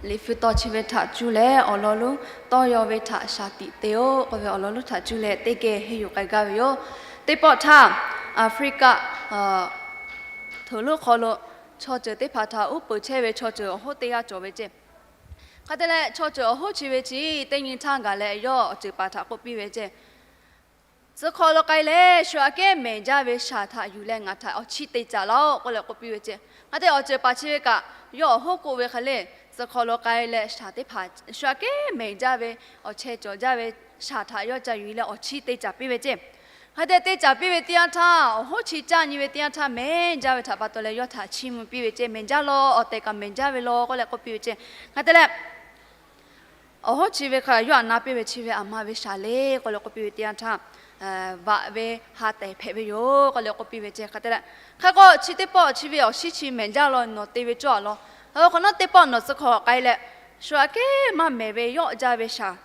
Liꞈ hpu taw chi ve htaꞈ cuˇ leh awˬ lawn lonˉ tawˇ yaw ve htaꞈ shaˍ tiꞈ te-oˆ k'oˆ ve awˬ lawn lonˉ htaꞈ cuˇ leh teˇ geh henˇ yuˬ k'ai gaˇ ve yoˬ. Teˇ pawˆ htaˇ, Aˍfriˆkaˆ htoꞈ lonˉ hk'aw lo chaw ceuˬ teˇ hpaˍ htaꞈ uˉ peunˍ chehˇ ve chaw ceuˬ awˬ hoˉ teˇ g'aˇ cawˬ ve ceˇ. Hk'a te leh, chaw ceuˬ awˬ hoˉ chi ve chi teˇ nyi htaˇ gaˬ leh yawˇ awˬ ceuˬ paˍ htaꞈ k'oˆ piˇ ve ceˇ. Tcuh hk'aw lo k'ai leh shu aꞈ kehˉ mehˬ jaˇ ve shaˍ htaꞈ yuˬ leh ngaˬ htaꞈ awˬ chiˇ te caˍ laˇ-oˆ k'oˆ leh k'oˆ piˇ ve ceˇ. Hk'a te awˬ ceuˬ paˍ chi ve kaꞈ yawˇ awˬ hoˉ k'oˆ ve hk'e le, tcuh hk'aw lo k'ai leh shaˍ teˇ hpaˍ shu aꞈ kehˉ mehˬ jaˇ ve, awˬ chehˇ cawˬ jaˇ ve shaˍ htaꞈ yawˇ ca yuˬ leh awˬ chiˇ te caˍ piˇ ve ceˇ. Hk'a te te caˍ piˇ ve teˇ yanˇ htaˇ, awˬ hoˉ chi caˇ nyi ve teˇ yanˇ htaˇ mehˬ jaˇ ve htaꞈ pa taw leh yawˇ htaꞈ chiˇ mvuh piˇ ve ceˇ. Mehˬ jaˇ law, awˬ tehˬ kaꞈ mehˬ jaˇ ve law k'oˆ leh k'oˆ piˇ ve ceˇ. Hk'a te leh, awˬ hoˉ chi ve hk'a yawˇ htaꞈ na piˇ ve chi ve aˬ ma ve shaˍ le k'oˆ leh k'oˆ piˇ ve teˇ yanˇ htaˇ, vaꞈ ve ha tehˬ hpehꞈ ve yoˬ k'oˆ leh k'oˆ piˇ ve ceˇ. Hk'a te leh, hk'e k'o chi teˇ pawˆ chi ve awˬ shiˉ chi mehˬ jaˇ law, nawˬ te ve cawˇ a law. Hk'e k'o nawˉ teˇ pawˆ nawˬ tcuh hk'aw k'ai leh, shu aꞈ kehˉ maˇ mehˬ ve yawˆ jaˇ ve shaˍ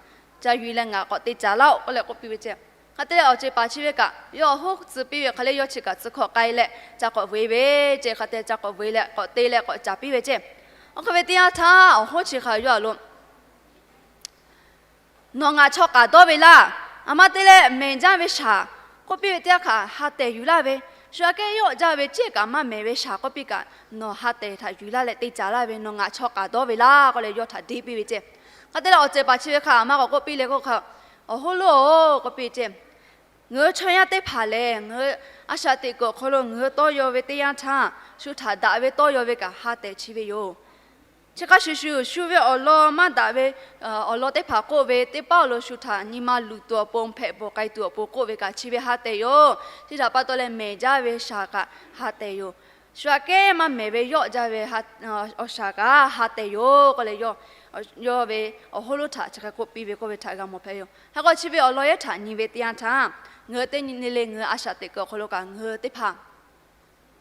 ca yuˬ leh ngaˬ k'awꞈ te caˍ laˇ-oˆ k'oˆ leh k'oˆ piˇ ve ceˇ. Hk'a te leh awˬ ceuˬ paˍ chi ve kaꞈ yawˇ awˬ hoˉ tcuh piˇ ve hk'e le yawˇ chi kaꞈ tcuh hk'aw k'ai leh ca k'awꞈ vuiˬ ve ceˇ. Hk'a te ca k'awꞈ vuiˬ leh k'awꞈ te leh k'awꞈ caˍ piˇ ve ceˇ. Oˇ hk'e ve teˇ yanˇ htaˇ awˬ hoˉ chi hk'aˬ yawˇ a lo Nawˬ ngaˬ chaw k'aˍ dawˇ ve laˇ. Aˬ ma te leh mehˬ jaˇ ve shaˍ k'oˆ piˇ ve teˇ yanˇ htaˇ kaꞈ ha tehˬ yuˬ laˇ ve, shu aꞈ kehˉ yawˆ jaˇ ve ceˇ kaꞈ maˇ mehˬ ve shaˍ k'oˆ piˇ kaꞈ nawˬ ha tehˬ htaꞈ yuˬ laˇ leh te caˍ laˇ ve, nawˬ ngaˬ chaw k'aˍ dawˇ ve laˇ k'oˆ leh yawˇ htaꞈ deˇ piˇ ve ceˇ. Hk'a te leh awˬ ceuˬ paˍ chi ve hk'aˬ aˬ ma k'awꞈ k'oˆ piˇ leh k'oˆ hk'e, awˬ hoˉ lonˉ-oˬ k'oˆ piˇ ceˇ. Ngaˬ hui chaw yaˇ teˇ hpaˍ lehˬ, ngaˬ hui a shaꞈ teꞈ kuiˬ awˬ hk'aw lo ngaˬ hui tawˇ yaw ve teˇ yanˇ htaˇ, shu htaꞈ daꞈ ve tawˇ yaw ve kaꞈ ha tehˬ chi ve yoˬ. Chi hk'a shuˍ shuˍ, shu ve awˬ lawn maˇ daꞈ ve awˬ lawn teˇ hpaˍ k'oˆ ve, teˇ pawˆ lo shu htaꞈ nyi ma luˬ tuˬ awˬ pon, hpehꞈ bawˬ k'ai tuˬ awˬ pon k'oˆ ve kaꞈ chi ve ha tehˬ yoˬ. Chi htaꞈ pa taw leh mehˬ jaˇ ve shaˍ kaꞈ ha tehˬ yoˬ. Shu aꞈ kehˉ maˇ mehˬ ve yawˆ jaˇ ve awˬ shaˍ kaꞈ ha tehˬ yoˬ k'oˆ leh, yawˇ ve awˬ hoˉ lonˉ htaꞈ chi hk'e k'oˆ piˇ ve k'oˆ ve htaꞈ g'a mawˬ hpehꞈ yoˬ. Hk'e k'o chi ve awˬ lawn yehˇ htaꞈ nyi ve teˇ yanˇ htaˇ, ngaˬ hui teˇ nyi le le ngaˬ hui a shaꞈ teꞈ kuiˬ awˬ hk'aw lo kaꞈ ngaˬ hui teˇ hpaˍ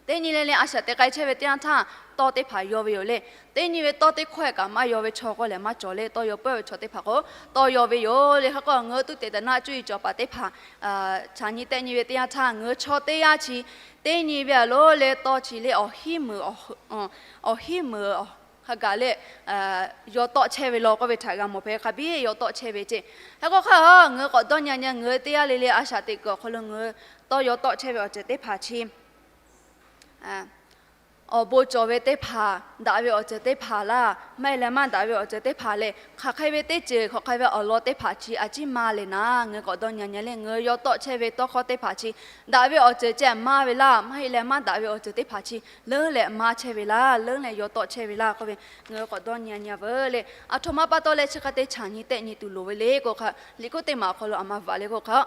teˇ nyi le le a shaꞈ teꞈ k'ai chehˇ ve teˇ yanˇ htaˇ, tawˇ teˇ hpaˍ yaw ve yoˬ le. Teˇ nyi ve tawˇ teˇ hkawehˇ kaꞈ maˇ yaw ve chaw k'oˆ lehˬ maˇ cawˬ le. Tawˇ yaw peuˬ ve chaw teˇ hpaˍ k'o, tawˇ yaw ve yoˬ le. Hk'e k'o ngaˬ hui tuˉ teꞈ taˍ naˆ cuˇ yiˍ cawˬ paˍ teˇ hpaˍ chaꞈ nyi tehˆ nyi ve teˇ yanˇ htaˇ, ngaˬ hui chaw teˇ yanˇ chi teˇ nyi ve a lo le tawˇ chi le awˬ hiˉ meuˍ awˬ hiˉ meuˍ hk'a gaˬ le yaw tawˆ chehˇ ve law k'oˆ ve htaꞈ g'a mawˬ hpehꞈ. Hk'a biˇ yaw tawˆ chehˇ ve ceˇ. Hk'e k'o hk'e ngaˬ hui k'awꞈ dawˇ nyi nyi ngaˬ hui teˇ g'aˇ le le a shaꞈ teꞈ kuiˬ awˬ hk'aw lo ngaˬ hui tawˇ yaw tawˆ chehˇ ve awˬ ceuˬ teˇ hpaˍ chi awˬ bon cawˬ ve teˇ hpaˍ, daꞈ ve awˬ ceuˬ teˇ hpaˍ laˇ, maˇ heˆ leh maˇ daꞈ ve awˬ ceuˬ teˇ hpaˍ lehˬ, hk'aˬ hk'e ve teˇ ceuˬ hk'aˬ hk'e ve awˬ lawn teˇ hpaˍ chi a ciˉ maˇ leh naˍ, ngaˬ hui k'awꞈ dawˇ nyi nyi leh ngaˬ hui yaw tawˆ chehˇ ve tawˇ hkawˇ teˇ hpaˍ chi daꞈ ve awˬ ceuˬ ceh maˇ ve laˇ, maˇ heˆ leh maˇ daꞈ ve awˬ ceuˬ teˇ hpaˍ chi leuˉ leh maˇ chehˇ ve laˇ, leuˉ leh yaw tawˆ chehˇ ve laˇ k'oˆ ve, ngaˬ hui k'awꞈ dawˇ nyi nyi veuˬ le. Aˬ htoꞈ ma pa taw leh chi hk'e te chaꞈ nyi tehˆ nyi tuˬ loˍ ve le k'o hk'a, liꞈ hk'oˆ teˇ maˬ awˬ hk'aw lo aˬ ma vaꞈ le k'o hk'a,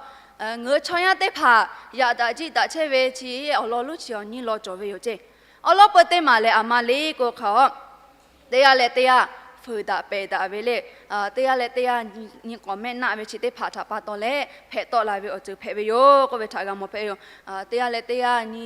ngaˬ hui chaw yaˇ teˇ hpaˍ yaꞈ daꞈ jiˆ daꞈ chehˇ ve chi awˬ lawn lonˉ chi awˬ nyiˇ lawn cawˬ ve yoˬ ceˇ. Awˬ lawn peu teˇ maˬ lehˬ aˬ ma le k'o hk'a, teˇ g'aˇ leh teˇ g'aˇ fuiˍ daꞈ pehˬ daꞈ ve le, teˇ g'aˇ leh teˇ g'aˇ nyi k'awꞈ mehˆ naˆ ve chi teˇ hpaˍ htaꞈ pa taw leh hpehꞈ tawˆ la ve awˬ ceuˬ hpehꞈ ve yoˬ k'oˆ ve htaꞈ g'a mawˬ hpehꞈ yoˬ. Teˇ g'aˇ leh teˇ g'aˇ nyi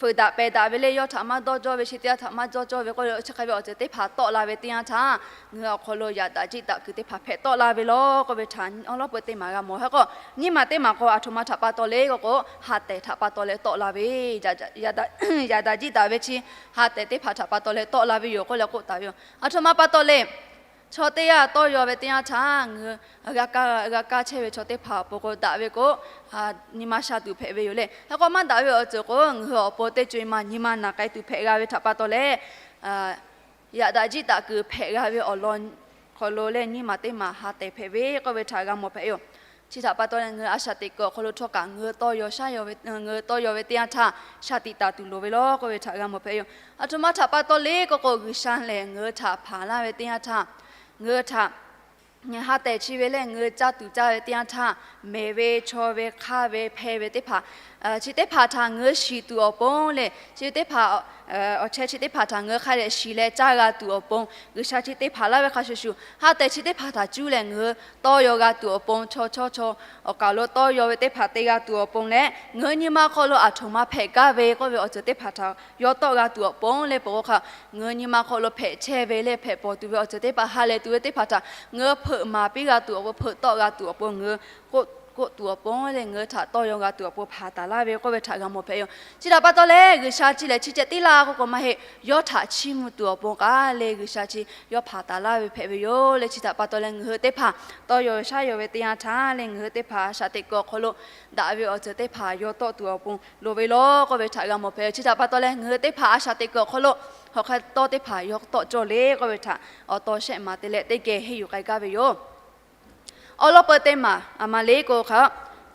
fuiˍ daꞈ pehˬ daꞈ ve le, yawˇ htaꞈ maˇ dawˇ jawˇ ve, chi teˇ g'aˇ htaꞈ maˇ dawˇ jawˇ ve k'oˆ ve chi hk'e ve awˬ ceuˬ teˇ hpaˍ tawˆ la ve teˇ yanˇ htaˇ, ngaˬ hui awˬ hk'aw lo yaꞈ daꞈ jiˆ daꞈ kuiˬ teˇ hpaˍ hpehꞈ tawˆ la ve law k'oˆ ve htaꞈ awˬ lawn peu teˇ maˬ g'a mawˬ. Hk'e k'o nyiˇ maˬ teˇ maˬ k'o aˬ htoꞈ ma htaꞈ pa taw le k'o k'o, ha tehˬ htaꞈ pa taw leh tawˆ la ve, yaꞈ daꞈ jiˆ daꞈ ve chi ha tehˬ teˇ hpaˍ htaꞈ pa taw leh tawˆ la ve yoˬ k'oˆ leh k'oˆ taˍ ve yoˬ. Aˬ htoꞈ ma pa taw le, chaw teˇ g'aˇ tawˇ yaw ve teˇ yanˇ htaˇ ngaˬ hui g'a kaˇ g'a kaˇ chehˇ ve chaw teˇ hpaˍ awˬ pon k'o daꞈ ve k'o, nyi ma sha tuˬ hpehꞈ ve yoˬ le. Hk'e k'o maˇ daꞈ ve awˬ ceuˬ k'o ngaˬ hui awˬ pon teˇ co e ma nyi ma naˬ k'ai tuˬ hpehꞈ g'a ve htaꞈ pa taw leh, yaꞈ daꞈ jiˆ daꞈ kuiˬ hpehꞈ g'a ve awˬ lawn hk'aw lo leh nyiˇ maˬ teˇ maˬ ha tehˬ hpehꞈ ve k'oˆ ve htaꞈ g'a mawˬ hpehꞈ yoˬ. Chi htaꞈ pa taw leh ngaˬ hui a shaꞈ teꞈ kuiˬ awˬ hk'aw lo htawˇ kaꞈ ngaˬ hui tawˇ yaw ve teˇ yanˇ htaˇ shaˍ tiꞈ taˍ tuˬ loˍ ve law k'oˆ ve htaꞈ g'a mawˬ hpehꞈ yoˬ. Aˬ htoꞈ ma htaꞈ pa taw le k'o k'o G'uiˬsha lehˬ ngaˬ hui htaꞈ hpanˍ laˇ ve teˇ yanˇ htaˇ, ngaˬ hui htaꞈ ha tehˬ chi ve leh ngaˬ hui caˇ tuˬ caˇ ve teˇ yanˇ htaˇ, mehˬ ve chaw ve hk'aˇ ve hpehˇ ve teˇ hpaˍ, chi teˇ hpaˍ htaꞈ ngaˬ hui shiˍ tuˬ awˬ pon leh chi teˇ hpaˍ awˬ chehˇ chi teˇ hpaˍ htaꞈ ngaˬ hui hk'a dehꞈ shiˍ leh caˇ g'a tuˬ awˬ pon, G'uiˬsha chi teˇ hpaˍ laˇ ve hk'a shuˍ shuˍ ha tehˬ chi teˇ hpaˍ htaꞈ cuˇ leh ngaˬ hui tawˇ yaw g'a tuˬ awˬ pon, chaw chaw chaw awˬ kaˬ lo tawˇ yaw ve teˇ hpaˍ te g'a tuˬ awˬ pon leh ngaˬ hui nyi ma hk'aw lo aˬ htoꞈ ma hpehꞈ gaˇ ve k'oˆ ve awˬ ceuˬ teˇ hpaˍ htaꞈ yaw tawˆ g'a tuˬ awˬ pon leh peuˬ k'o hk'a, ngaˬ hui nyi ma hk'aw lo hpehꞈ chehˇ ve leh hpehꞈ pawˬ tuˬ ve awˬ ceuˬ teˇ hpaˍ ha lehˬ tuˬ ve teˇ hpaˍ htaꞈ ngaˬ hui hpeuꞈ maˍ piˇ g'a tuˬ awˬ pon, hpeuꞈ tawˆ g'a tuˬ awˬ pon ngaˬ hui k'oˆ tuˬ awˬ pon leh ngaˬ hui htaꞈ tawˇ yaw g'a tuˬ awˬ pon hpanˍ taˍ laˇ ve k'oˆ ve htaꞈ g'a mawˬ hpehꞈ yoˬ. Chi htaꞈ pa taw leh G'uiˬsha chi lehˬ chi ceh tiˉ laˇ k'oˆ k'o maˇ heˆ, yawˇ htaꞈ chiˇ mvuh tuˬ awˬ pon k'aˉ leh G'uiˬsha chi yawˇ hpanˍ taˍ laˇ ve hpehꞈ ve yoˬ leh chi htaꞈ pa taw leh ngaˬ hui teˇ hpaˍ tawˇ yaw shaˉ yaw ve teˇ yanˇ htaˇ leh ngaˬ hui teˇ hpaˍ a shaꞈ teꞈ kuiˬ awˬ hk'aw lo daꞈ ve awˬ ceuˬ teˇ hpaˍ yaw tawˆ tuˬ awˬ pon loˍ ve law k'oˆ ve htaꞈ g'a mawˬ hpehꞈ yoˬ. Chi htaꞈ pa taw leh ngaˬ hui teˇ hpaˍ a shaꞈ teꞈ kuiˬ awˬ hk'aw lo hk'aˬ hk'e tawˇ teˇ hpaˍ yaw tawˆ cawˇ le k'oˆ ve htaꞈ awˬ taw shehˆ maˍ te leh teˇ geh henˇ yuˬ k'ai gaˇ ve yoˬ. Awˬ lawn peu teˇ maˬ aˬ ma le k'o hk'a,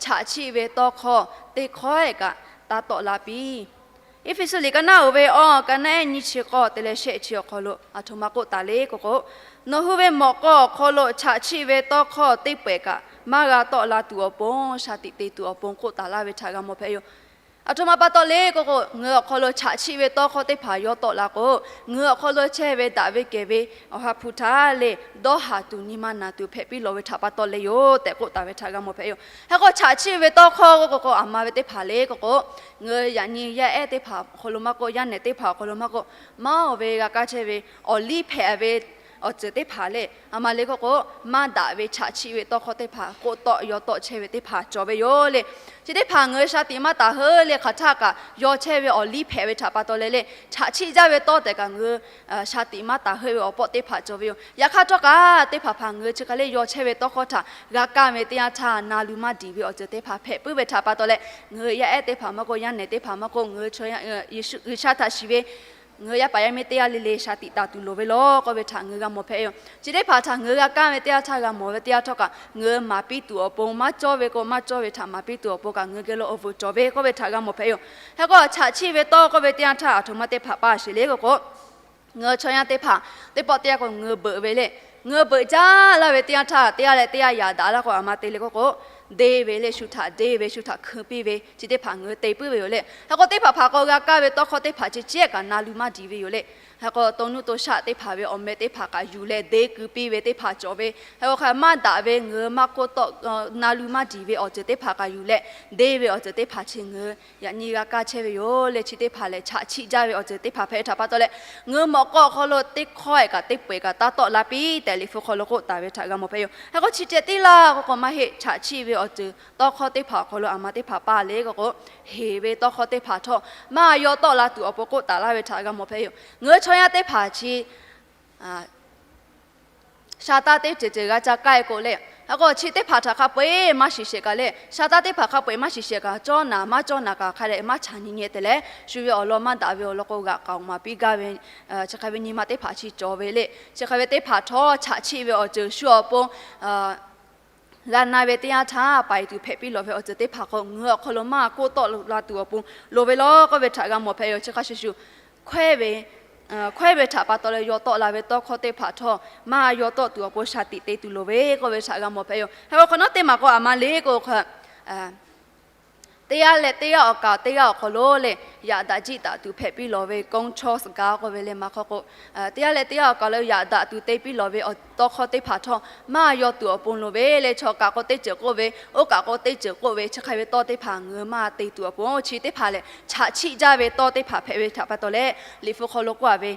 chaꞈ chiˆ ve tawˇ hkawˇ teˇ hkawehˉ kaꞈ taˇ tawˆ la piˇ. Eˇfeˇsuꞈ liꞈ ka naˉ uiˍ ve awˬ ka naˉ ehˉ nyiˇ chi k'awˇ te leh shehˆ chi awˬ hk'aw lo aˬ htoꞈ ma k'oˆ taˍ le k'o k'o, nawˬ hui ve mawꞈ k'aw awˬ hk'aw lo chaꞈ chiˆ ve tawˇ hkawˇ teˇ pawehˬ kaꞈ maˇ g'a tawˆ la tuˬ awˬ pon, shaˍ tiꞈ te tuˬ awˬ pon k'oˆ taˍ laˇ ve htaꞈ g'a mawˬ hpehꞈ yoˬ. Aˬ htoꞈ ma pa taw le k'o k'o, ngaˬ hui awˬ hk'aw lo chaꞈ chiˆ ve tawˇ hkawˇ teˇ hpaˍ yaw tawˆ la k'o, ngaˬ hui awˬ hk'aw lo chehˇ ve daꞈ ve kehˬ ve awˬ ha hpu htaˇ leh dawˇ haˍ tuˬ nyi ma naˬ tuˬ hpehꞈ piˇ lawˬ ve htaꞈ pa taw leh yoˬ tehꞈ k'oˆ taˍ ve htaꞈ g'a mawˬ hpehꞈ yoˬ. Hk'e k'o chaꞈ chiˆ ve tawˇ hkawˇ k'oˆ k'o k'o aˬ ma ve teˇ hpaˍ le k'o k'o, ngaˬ hui yaꞈ nyi yaˇ ehˉ teˇ hpaˍ awˬ hk'aw lo maˇ k'oˆ, yaˇ nehˬ teˇ hpaˍ awˬ hk'aw lo maˇ k'oˆ, maˇ oˬ ve g'a kaˇ chehˇ ve awˬ liˇ hpehꞈ ve awˬ ceuˬ teˇ hpaˍ leh aˬ ma le k'oˆ k'o, maˇ daꞈ ve chaꞈ chiˆ ve tawˇ hkawˇ teˇ hpaˍ k'oˆ tawˆ yaw tawˆ chehˇ ve teˇ hpaˍ cawˬ ve yoˬ le. Chi teˇ hpaˍ ngaˬ hui shaˍ tiꞈ maˇ taˍ heuˆ leh hk'aˬ htaˆ kaꞈ yaw chehˇ ve awˬ liˇ hpehꞈ ve htaꞈ pa taw leh leh chaꞈ chiˆ jaˇ ve tawˇ tehꞈ kaꞈ ngaˬ hui shaˍ tiꞈ maˇ taˍ heuˆ ve awˬ pawˆ teˇ hpaˍ cawˬ ve yoˬ. Yaꞈ hk'aˇ htawˇ kaꞈ teˇ hpaˍ hpaˍ ngaˬ hui chi hk'e le yaw chehˇ ve tawˇ hkawˇ htaꞈ g'a kaˇ ve teˇ yanˇ htaˇ na lu maˇ diˍ ve awˬ ceuˬ teˇ hpaˍ hpehꞈ puiˉ ve htaꞈ pa taw leh ngaˬ hui yaˇ ehˉ teˇ hpaˍ maˇ k'oˆ, yaˇ nehˬ teˇ hpaˍ maˇ k'oˆ, ngaˬ hui G'uiˬsha htaꞈ shiˍ ve ngaˬ hui yaˇ paˍ yaˇ miˇ teˇ g'aˇ le le shaˍ tiꞈ taˍ tuˬ loˍ ve law k'oˆ ve htaꞈ ngaˬ hui g'a mawˬ hpehꞈ yoˬ. Chi teˇ hpaˍ htaꞈ ngaˬ hui g'a kaˇ ve teˇ yanˇ htaˇ g'a mawˬ ve teˇ yanˇ htawˇ kaꞈ ngaˬ hui maˍ piˇ tuˬ awˬ pon, maˇ cawˇ ve k'o maˇ cawˇ ve htaꞈ maˍ piˇ tuˬ awˬ pon kaꞈ ngaˬ hui geh lo awˬ vuˬ cawˬ ve k'oˆ ve htaꞈ g'a mawˬ hpehꞈ yoˬ. Hk'e k'o chaꞈ chiˆ ve tawˇ k'oˆ ve teˇ yanˇ htaˇ aˬ htoꞈ ma teˇ hpaˍ paˇ sheˍ le k'o k'o, ngaˬ hui chaw yaˇ teˇ hpaˍ teˇ pawˆ teˇ yanˇ k'o ngaˬ hui beuꞈ ve le. Ngaˬ hui beuꞈ jaˇ laˇ ve teˇ yanˇ htaˇ teˇ g'aˇ leh teˇ g'aˇ yaꞈ daꞈ laˇ k'o aˬ ma te le k'oˆ k'o, deˇ ve le, shu htaꞈ deˇ ve, shu htaꞈ hkui piˇ ve chi teˇ hpaˍ ngaˬ hui te puiˉ ve yoˬ le. Hk'e k'o teˇ hpaˍ hpaˍ k'o g'a kaˇ ve tawˇ hkawˇ teˇ hpaˍ chi cehˇ kaꞈ na lu maˇ diˍ ve yoˬ le. Hk'e k'o to nuˇ to shaˆ teˇ hpaˍ ve awˬ meh teˇ hpaˍ kaꞈ yuˬ leh deˇ kui piˇ ve teˇ hpaˍ cawˬ ve. Hk'e k'o hk'e maˇ daꞈ ve ngaˬ hui maˇ k'oˆ tawˆ, na lu maˇ diˍ ve awˬ ceuˬ teˇ hpaˍ kaꞈ yuˬ leh deˇ ve awˬ ceuˬ teˇ hpaˍ chi ngaˬ hui yaꞈ nyi g'a kaˇ chehˇ ve yoˬ le. Chi teˇ hpaˍ lehˬ chaꞈ chiˆ jaˇ ve awˬ ceuˬ teˇ hpaˍ hpehꞈ ve htaꞈ pa taw leh, ngaˬ hui mawꞈ k'aw awˬ hk'aw lo teˇ hkawehˉ kaꞈ teˇ pawehˬ kaꞈ taˇ tawˆ la piˇ tehꞈ Liꞈ hpu hk'aw lo k'oˆ taˍ ve htaꞈ g'a mawˬ hpehꞈ yoˬ. Hk'e k'o chi ceh tiˉ laˇ k'oˆ k'o maˇ heˆ, chaꞈ chiˆ ve awˬ ceuˬ tawˇ hkawˇ teˇ hpaˍ awˬ hk'aw lo aˬ ma teˇ hpaˍ paˇ le k'oˆ k'o, heˍ ve tawˇ hkawˇ teˇ hpaˍ htawˇ maˇ yaw tawˆ la tuˬ awˬ pon k'oˆ taˍ laˇ ve htaꞈ g'a mawˬ hpehꞈ yoˬ. Ngaˬ hui chaw yaˇ teˇ hpaˍ chi sha taˇ teˇ ceuˬ ceuˬ g'a ca k'ai k'o le, hk'e k'o chi teˇ hpaˍ htaꞈ hk'a peu-eˬ maˇ shiˍ shehˍ kaꞈ le, sha taˇ teˇ hpaˍ hk'a peu-eˬ maˇ shiˍ shehˍ kaꞈ, cawˇ naˍ maˇ cawˇ naˍ kaꞈ hk'a dehꞈ maˇ chaꞈ nyi nyi te leh, shu ve awˬ lawn maˇ daꞈ ve awˬ lawn k'o g'aꞈ k'aoˍ maˍ piˇ gaˇ ve, chi hk'e ve nyi ma teˇ hpaˍ chi cawˬ ve le. Chi hk'e ve teˇ hpaˍ htawˇ chaꞈ chiˆ ve awˬ ceuˬ shu awˬ pon g'a na ve teˇ yanˇ htaˇ, paiˍ tuˬ hpehꞈ piˇ lawˬ ve awˬ ceuˬ teˇ hpaˍ k'o, ngaˬ hui awˬ hk'aw lo maˇ k'oˆ tawˆ la tuˬ awˬ pon loˍ ve law k'oˆ ve htaꞈ g'a mawˬ hpehꞈ yoˬ. Chi hk'a shuˍ shuˍ, hkawehˇ ve htaꞈ pa taw leh yaw tawˆ la ve tawˇ hkawˇ teˇ hpaˍ htawˇ maˇ yaw tawˆ tuˬ awˬ pon shaˍ tiꞈ te tuˬ loˍ ve k'oˆ ve htaꞈ g'a mawˬ hpehꞈ yoˬ. Hk'e k'o hk'awꞈ nawˉ teˇ maˬ k'o aˬ ma le k'o hk'e, teˇ g'aˇ leh teˇ g'aˇ awˬ kaˍ teˇ g'aˇ awˬ hk'aw lo le, yaꞈ daꞈ jiˆ daꞈ tuˬ hpehꞈ piˇ lawˬ ve ကောင်းချောစကား k'oˆ ve le maˇ hk'aw k'o, teˇ g'aˇ leh teˇ g'aˇ awˬ kaˍ lo yaꞈ daꞈ tuˬ te piˇ lawˬ ve awˬ tawˇ hkawˇ teˇ hpaˍ htawˇ maˇ yaw tuˬ awˬ pon loˍ ve le. Chaw kaꞈ k'o teˇ ceuˬ k'oˆ ve, oˇ kaꞈ k'o teˇ ceuˬ k'oˆ ve, chi hk'e ve tawˇ teˇ hpaˍ ngaˬ hui maˇ te tuˬ awˬ pon, chi teˇ hpaˍ lehˬ chaꞈ chiˆ jaˇ ve tawˇ teˇ hpaˍ hpehꞈ ve htaꞈ pa taw leh, Liꞈ hpu hk'aw lo k'oˆ a ve,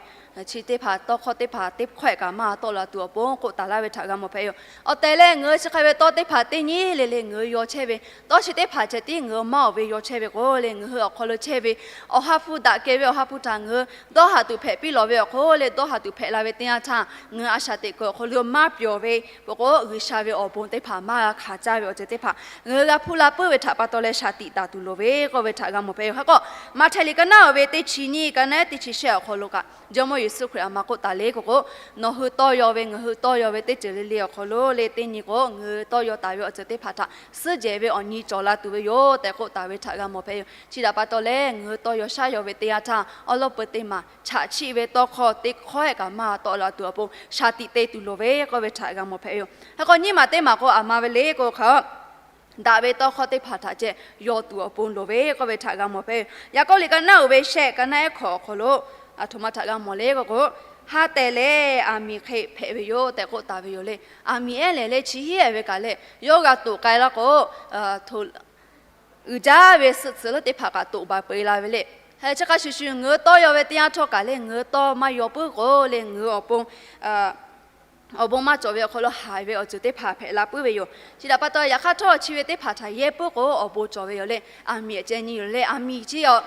chi teˇ hpaˍ tawˇ hkawˇ teˇ hpaˍ teˇ hkawehˇ kaꞈ maˇ tawˆ la tuˬ awˬ pon k'oˆ taˍ laˇ ve htaꞈ g'a mawˬ hpehꞈ yoˬ. Awˬ tehˬ leh ngaˬ hui chi hk'e ve tawˇ teˇ hpaˍ teˇ nyi le le ngaˬ hui yaw chehˇ ve tawˇ chi teˇ hpaˍ ceh tiˉ ngaˬ hui maˇ oˬ ve yaw chehˇ ve k'o le, ngaˬ hui awˬ hk'aw lo chehˇ ve awˬ ha hpu daꞈ kehˬ ve awˬ ha hpu htaꞈ ngaˬ hui dawˇ haˍ tuˬ hpehꞈ piˇ lawˬ ve awˬ hk'aw le, dawˇ haˍ tuˬ hpehꞈ la ve teˇ yanˇ htaˇ, ngaˬ hui a shaꞈ teꞈ kuiˬ awˬ hk'aw lo maˇ pyawˬ ve k'o k'o, G'uiˬsha ve awˬ bon teˇ hpaˍ maˇ g'a hkanˍ caˇ ve awˬ ceuˬ teˇ hpaˍ ngaˬ hui g'a hpuˇ la puiˉ ve htaꞈ pa taw leh shaˍ tiꞈ taˍ tuˬ loˍ ve k'oˆ ve htaꞈ g'a mawˬ hpehꞈ yoˬ. Hk'e k'o, Maꞈhtehˍ liꞈ ka naˉ oˬ ve teˇ chi nyiˇ ka naˉ teˇ chi shehˆ awˬ hk'aw lo kaꞈ, Jawˇmawˇ Yeˍsuˆ Hkriꞈ aˬ ma k'oˆ taˍ le k'o k'o, nawˬ hui tawˇ yaw ve, ngaˬ hui tawˇ yaw ve teˇ ceuˬ le le awˬ hk'aw lo le teˇ nyi k'o, ngaˬ hui tawˇ yaw taˍ ve awˬ ceuˬ teˇ hpaˍ htaꞈ suhˉ jehˬ ve awˬ nyi cawˬ la tuˬ ve yoˬ tehꞈ k'oˆ taˍ ve htaꞈ g'a mawˬ hpehꞈ yoˬ. Chi htaꞈ pa taw leh ngaˬ hui tawˇ yaw shaˉ yaw ve teˇ yanˇ htaˇ, awˉ lawˉ peu teˇ maˬ chaꞈ chiˆ ve tawˇ hkawˇ teˇ hkawehˇ kaꞈ maˇ tawˆ la tuˬ awˬ pon shaˍ tiꞈ te tuˬ loˍ ve k'oˆ ve htaꞈ g'a mawˬ hpehꞈ yoˬ. Hk'e k'o nyiˇ maˬ teˇ maˬ k'o aˬ ma ve le k'o hk'e, daꞈ ve tawˇ hkawˇ teˇ hpaˍ htaꞈ ceh yaw tuˬ awˬ pon loˍ ve k'oˆ ve htaꞈ g'a mawˬ hpehꞈ yoˬ. Yaˍkoˆ liꞈ ka naˉ oˬ ve shehˆ ka naˉ ehˉ hkawꞈ awˬ hk'aw lo, aˬ htoꞈ ma htaꞈ g'a mawˬ le k'o k'o, ha tehˬ leh aˬ miˍ hk'e hpehꞈ ve yoˬ tehꞈ k'oˆ taˍ ve yoˬ le. Aˬ miˍ ehˉ lehˬ le chi hiˉ ehˉ ve kaꞈ leh yawˇ g'a toꞈ k'ai laˇ k'o, uiˍ jaˇ ve suhˆ tcuhˍ leuˉ teˇ hpaˍ kaꞈ toꞈ baˬ peu e la ve le. Hk'e chi hk'a shuˍ shuˍ ngaˬ hui tawˇ yaw ve teˇ yanˇ htawˇ kaꞈ le, ngaˬ hui tawˇ maˇ yaw puiˉ k'o le, ngaˬ hui awˬ pon awˬ bon maˇ cawˬ ve awˬ hk'aw lo haiˬ ve awˬ ceuˬ teˇ hpaˍ hpehꞈ la puiˉ ve yoˬ. Chi htaꞈ pa taw yaꞈ hk'aˇ htawˇ chi ve teˇ hpaˍ htaꞈ yehˇ puiˉ k'o awˬ bon cawˬ ve yoˬ le. Aˬ miˍ ceh nyi yoˬ le. Aˬ miˍ chi a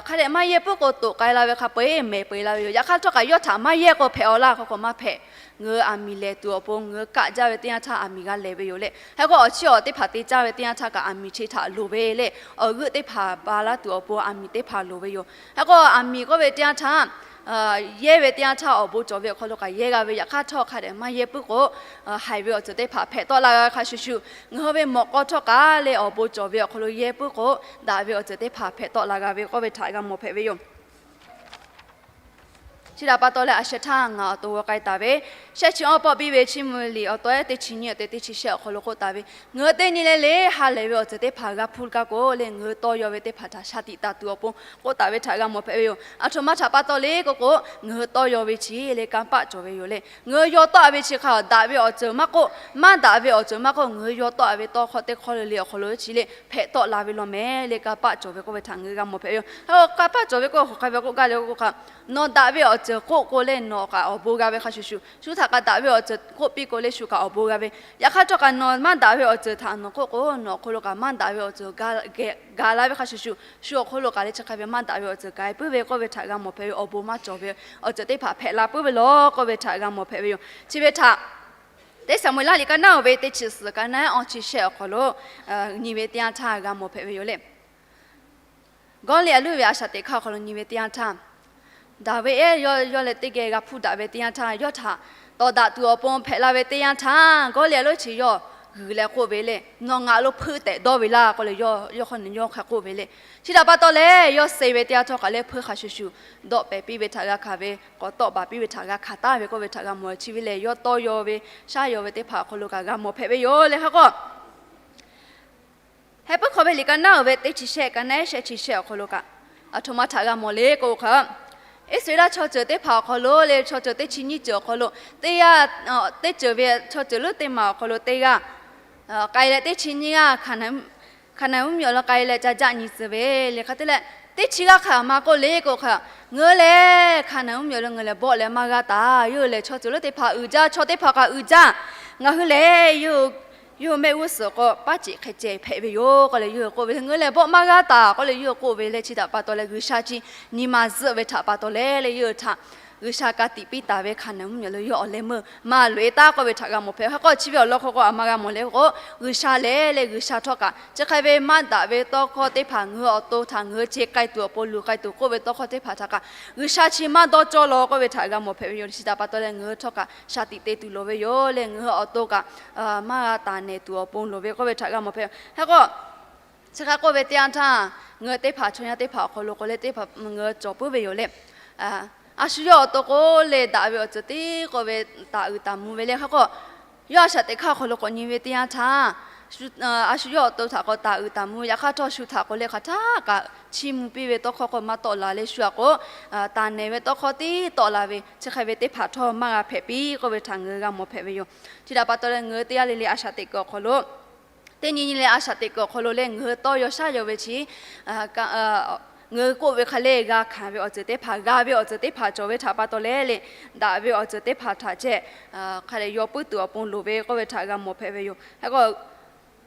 hk'a dehꞈ maˇ yehˇ puiˉ k'o toꞈ k'ai la ve hk'a peu eˬ mehˍ peu e la ve yoˬ. Yaꞈ hk'aˇ htawˇ kaꞈ yawˇ htaꞈ maˇ yehˇ k'o hpehꞈ aw laˇ k'o k'o maˇ hpehꞈ. Ngaˬ hui aˬ miˍ lehˬ tuˬ awˬ pon ngaˬ hui kaˆ jaˇ ve teˇ yanˇ htaˇ aˬ miˍ g'a lehˬ ve yoˬ le. Hk'e k'o awˬ chiˇ awˬ teˇ hpaˍ te caˇ ve teˇ yanˇ htaˇ kaꞈ aˬ miˍ chi htaꞈ loˍ ve le. Awˬ g'euˆ teˇ hpaˍ ba laˇ tuˬ awˬ pon aˬ miˍ teˇ hpaˍ loˍ ve yoˬ. Hk'e k'o aˬ miˍ k'oˆ ve teˇ yanˇ htaˇ, yehˇ ve teˇ yanˇ htaˇ awˬ bon cawˬ ve awˬ hk'aw lo kaꞈ yehˇ g'a ve, yaꞈ hk'aˇ htawˇ hk'a dehꞈ maˇ yehˇ puiˉ k'o haiˬ ve awˬ ceuˬ teˇ hpaˍ hpehꞈ tawˆ la g'a ve hk'a shuˍ shuˍ, ngaˬ hui ve mawꞈ k'aw htawˇ kaꞈ le awˬ bon cawˬ ve awˬ hk'aw lo yehˇ puiˉ k'o, daꞈ ve awˬ ceuˬ teˇ hpaˍ hpehꞈ tawˆ la g'a ve k'oˆ ve htaꞈ g'a mawˬ hpehꞈ ve yoˬ. Chi htaꞈ pa taw leh a sheh htaˇ ngaˬ awˬ to g'a k'ai taˍ ve, shehˆ chi awˇ pawˆ biˇ ve Chiˇ mvuh ve liꞈ awˬ taw ehˉ teˇ chi nyiˇ awˬ tehꞈ teˇ chi shehˆ awˬ hk'aw lo k'oˆ taˍ ve, ngaˬ hui teˇ nyi le le ha lehˬ ve awˬ ceuˬ teˇ hpaˍ g'a hpuˇ gaˇ k'o le, ngaˬ hui tawˇ yaw ve teˇ hpaˍ htaꞈ shaˍ tiꞈ taˍ tuˬ awˬ pon k'oˆ taˍ ve htaꞈ g'a mawˬ hpehꞈ ve yoˬ. Aˬ htoꞈ ma htaꞈ pa taw le k'o k'o, ngaˬ hui tawˇ yaw ve chi le kanˇ paˆ cawˬ ve yoˬ le. Ngaˬ hui yaw tawˆ a ve chi hk'a daꞈ ve awˬ ceuˬ maˇ k'oˆ, maˇ daꞈ ve awˬ ceuˬ maˇ k'oˆ, ngaˬ hui yaw tawˆ a ve tawˇ hkawˇ teˇ hkawˇ le le awˬ hk'aw lo chi le hpehꞈ tawˆ la ve law mehˍ le kanˇ paˆ cawˬ ve k'oˆ ve htaꞈ ngaˬ hui g'a mawˬ hpehꞈ ve yoˬ. Hk'e k'o kanˇ paˆ cawˬ ve k'o hk'aˬ hk'e ve k'oˆ gaˇ le k'o k'o hk'a, nawˬ daꞈ ve awˬ ceuˬ k'oˆ k'o le nawˬ kaꞈ awˬ bon g'a ve hk'a shuˍ shuˍ, shu htaꞈ kaꞈ daꞈ ve awˬ ceuˬ k'oˆ piˇ k'o le shu kaꞈ awˬ bon g'a ve, yaꞈ hk'aˇ htawˇ kaꞈ nawˬ maˇ daꞈ ve awˬ ceuˬ htaꞈ nawˬ k'oˆ k'o nawˬ awˬ hk'aw lo kaꞈ maˇ daꞈ ve awˬ ceuˬ gaˬ la ve hk'a shuˍ shuˍ, shu awˬ hk'aw lo kaꞈ le chi hk'e ve maˇ daꞈ ve awˬ ceuˬ gaˬ puiˉ ve k'oˆ ve htaꞈ g'a mawˬ hpehꞈ ve yoˬ. Awˬ bon maˇ cawˬ ve awˬ ceuˬ teˇ hpaˍ hpehꞈ la puiˉ ve law k'oˆ ve htaꞈ g'a mawˬ hpehꞈ ve yoˬ. Chi ve htaꞈ teˇ Saˍmo-eˍlaˆ liꞈ ka naˉ oˬ ve teˇ chi suhˍ ka naˉ ehˉ awˇ chi shehˆ awˬ hk'aw lo nyi ve teˇ yanˇ htaˇ g'a mawˬ hpehꞈ ve yoˬ le. Gawˇliˇaꞈ leuˉ ve a shaꞈ teꞈ hk'aˇ awˬ hk'aw lo nyi ve teˇ yanˇ htaˇ, Daˍviˆ ehˉ yawˇ leh teˇ geh g'a hpuˇ daꞈ ve teˇ yanˇ htaˇ, yawˇ htaꞈ tawˍ daꞈ tuˬ awˬ pon hpehꞈ la ve teˇ yanˇ htaˇ, Gawˇliˇaꞈ leuˉ chi yawˇ g'uiˬ leh k'oˆ ve le, Nawˬ ngaˬ lo hpuiˇ tehꞈ dawˇ ve laˇ k'oˆ leh yawˇ hk'aw nawˬ yawˇ hk'a k'oˆ ve le. Chi htaꞈ pa taw leh yawˇ suh ve teˇ yanˇ htawˇ kaꞈ leh hpuiˇ hk'a shuˍ shuˍ dawˆ pehˍ piˇ ve htaꞈ g'a hkanˍ ve, k'awꞈ tawˆ baˬ piˇ ve htaꞈ g'a hkanˍ taˍ ve k'oˆ ve htaꞈ g'a mawˬ. Chi ve lehˬ yawˇ tawˇ yaw ve shaˉ yaw ve teˇ hpaˍ awˬ hk'aw lo kaꞈ g'a mawˬ hpehꞈ ve yoˬ le. Hk'e k'o Heh puiˉ hk'awꞈ ve liꞈ ka naˉ oˬ ve teˇ chi shehˆ ka naˉ ehˉ shehˆ chi shehˆ awˬ hk'aw lo kaꞈ, aˬ htoꞈ ma htaꞈ g'a mawˬ le k'o hk'a, Iˉsaˍreˍlaˆ chaw ceuˬ teˇ hpaˍ awˬ hk'aw lo le, chaw ceuˬ teˇ chi nyiˇ ceuˬ awˬ hk'aw lo teˇ g'aˇ, teˇ ceuˬ ve chaw ceuˬ leuˉ teˇ maˬ awˬ hk'aw lo teˇ g'aˇ k'ai leh teˇ chi nyiˇ g'aˇ Hkaˍnanˍ mvuhˇmiˬ awˬ lawn k'ai leh ca jaˆ nyi tcuh ve le. Hk'e te leh teˇ chi g'aˇ hk'aˬ ma k'oˆ le k'o hk'a, Ngaˬ hui lehˬ Hkaˍnanˍ mvuhˇmiˬ awˬ lawn ngaˬ lehˬ bawˆ leh maˇ g'aˇ taˍ. Yawˇ hui lehˬ chaw ceuˬ leuˉ teˇ hpaˍ uiˍ jaˇ, chaw teˇ hpaˍ kaꞈ uiˍ jaˇ. Ngaˬ hui lehˬ yawˇ hui mehˆ g'uˇ suhˍ k'o paˉ ceꞈ hk'e ceh hpehꞈ ve yoˬ k'oˆ leh, yawˇ hui k'oˆ ve, Ngaˬ hui lehˬ bawˆ maˇ g'aˇ taˍ k'oˆ leh yawˇ hui k'oˆ ve le. Chi htaꞈ pa taw leh G'uiˬsha chi nyi ma zuhˆ ve htaꞈ pa taw leh le, yawˇ hui htaꞈ G'uiˬsha ka tiꞈ piˇ taˍ ve hk'a naˬ mvuhˇmiˬ lo yawˇ awˬ leh meuˇ maˇ loꞈ e taˉ k'oˆ ve htaꞈ g'a mawˬ hpehꞈ. Hk'e k'o chi ve awˬ lawn hk'aw k'o a ma g'a mawˬ leh k'o, G'uiˬsha lehˬ leh G'uiˬsha htawˇ kaꞈ chi hk'e ve maˇ daꞈ ve tawˇ hkawˇ teˇ hpaˍ ngaˬ hui awˬ to htaꞈ ngaˬ hui ce k'ai tuˬ awˬ pon luˬ k'ai tuˬ k'oˆ ve tawˇ hkawˇ teˇ hpaˍ htaꞈ kaꞈ G'uiˬsha chi maˇ dawˇ cawˇ law k'oˆ ve htaꞈ g'a mawˬ hpehꞈ ve yoˬ. Chi htaꞈ pa taw leh ngaˬ hui htawˇ kaꞈ shaˍ tiꞈ te tuˬ loˍ ve yoˬ leh ngaˬ hui awˬ to kaꞈ maˇ g'a taˍ nehˬ tuˬ awˬ pon loˍ ve k'oˆ ve htaꞈ g'a mawˬ hpehꞈ. Hk'e k'o chi hk'e k'oˆ ve teˇ yanˇ htaˇ, ngaˬ hui teˇ hpaˍ chaw yaˇ teˇ hpaˍ awˬ hk'aw lo k'o leh teˇ hpaˍ ngaˬ hui cawˬ puiˉ ve yoˬ leh, a shu yawˇ awˬ to k'o leh daꞈ ve awˬ ceuˬ tiˉ k'oˆ ve taˍ uiˍ taˍ mvuh ve leh hk'e k'o, yawˇ a shaꞈ teꞈ hk'aˇ awˬ hk'aw lo k'awꞈ nyi ve teˇ yanˇ htaˇ, a shu yawˇ awˬ to htaꞈ k'awꞈ taˍ uiˍ taˍ mvuh ve yaꞈ hk'aˇ htawˇ shu htaꞈ k'o leh hk'aˬ htaˇ kaꞈ chiˇ mvuh piˇ ve tawˇ hkawˇ k'o maˇ tawˆ la leh shu htaꞈ k'o taˍ nehˬ ve tawˇ hkawˇ tiˉ tawˆ la ve chi hk'e ve teˇ hpaˍ htawˇ maˇ g'a hpehꞈ piˇ k'oˆ ve htaꞈ ngaˬ hui g'a mawˬ hpehꞈ ve yoˬ. Chi htaꞈ pa taw leh ngaˬ hui teˇ g'aˇ le le a shaꞈ teꞈ kuiˬ awˬ hk'aw lo teˇ nyi nyi leh a shaꞈ teꞈ kuiˬ awˬ hk'aw lo leh ngaˬ hui tawˇ yaw shaˉ yaw ve chi ngaˬ hui k'oˆ ve hk'a leh g'a hkanˍ ve awˬ ceuˬ teˇ hpaˍ, g'a ve awˬ ceuˬ teˇ hpaˍ cawˬ ve htaꞈ pa taw leh leh, daꞈ ve awˬ ceuˬ teˇ hpaˍ htaꞈ ceh hk'a dehꞈ yaw puiˉ tuˬ awˬ pon loˍ ve k'oˆ ve htaꞈ g'a mawˬ hpehꞈ ve yoˬ. Hk'e k'o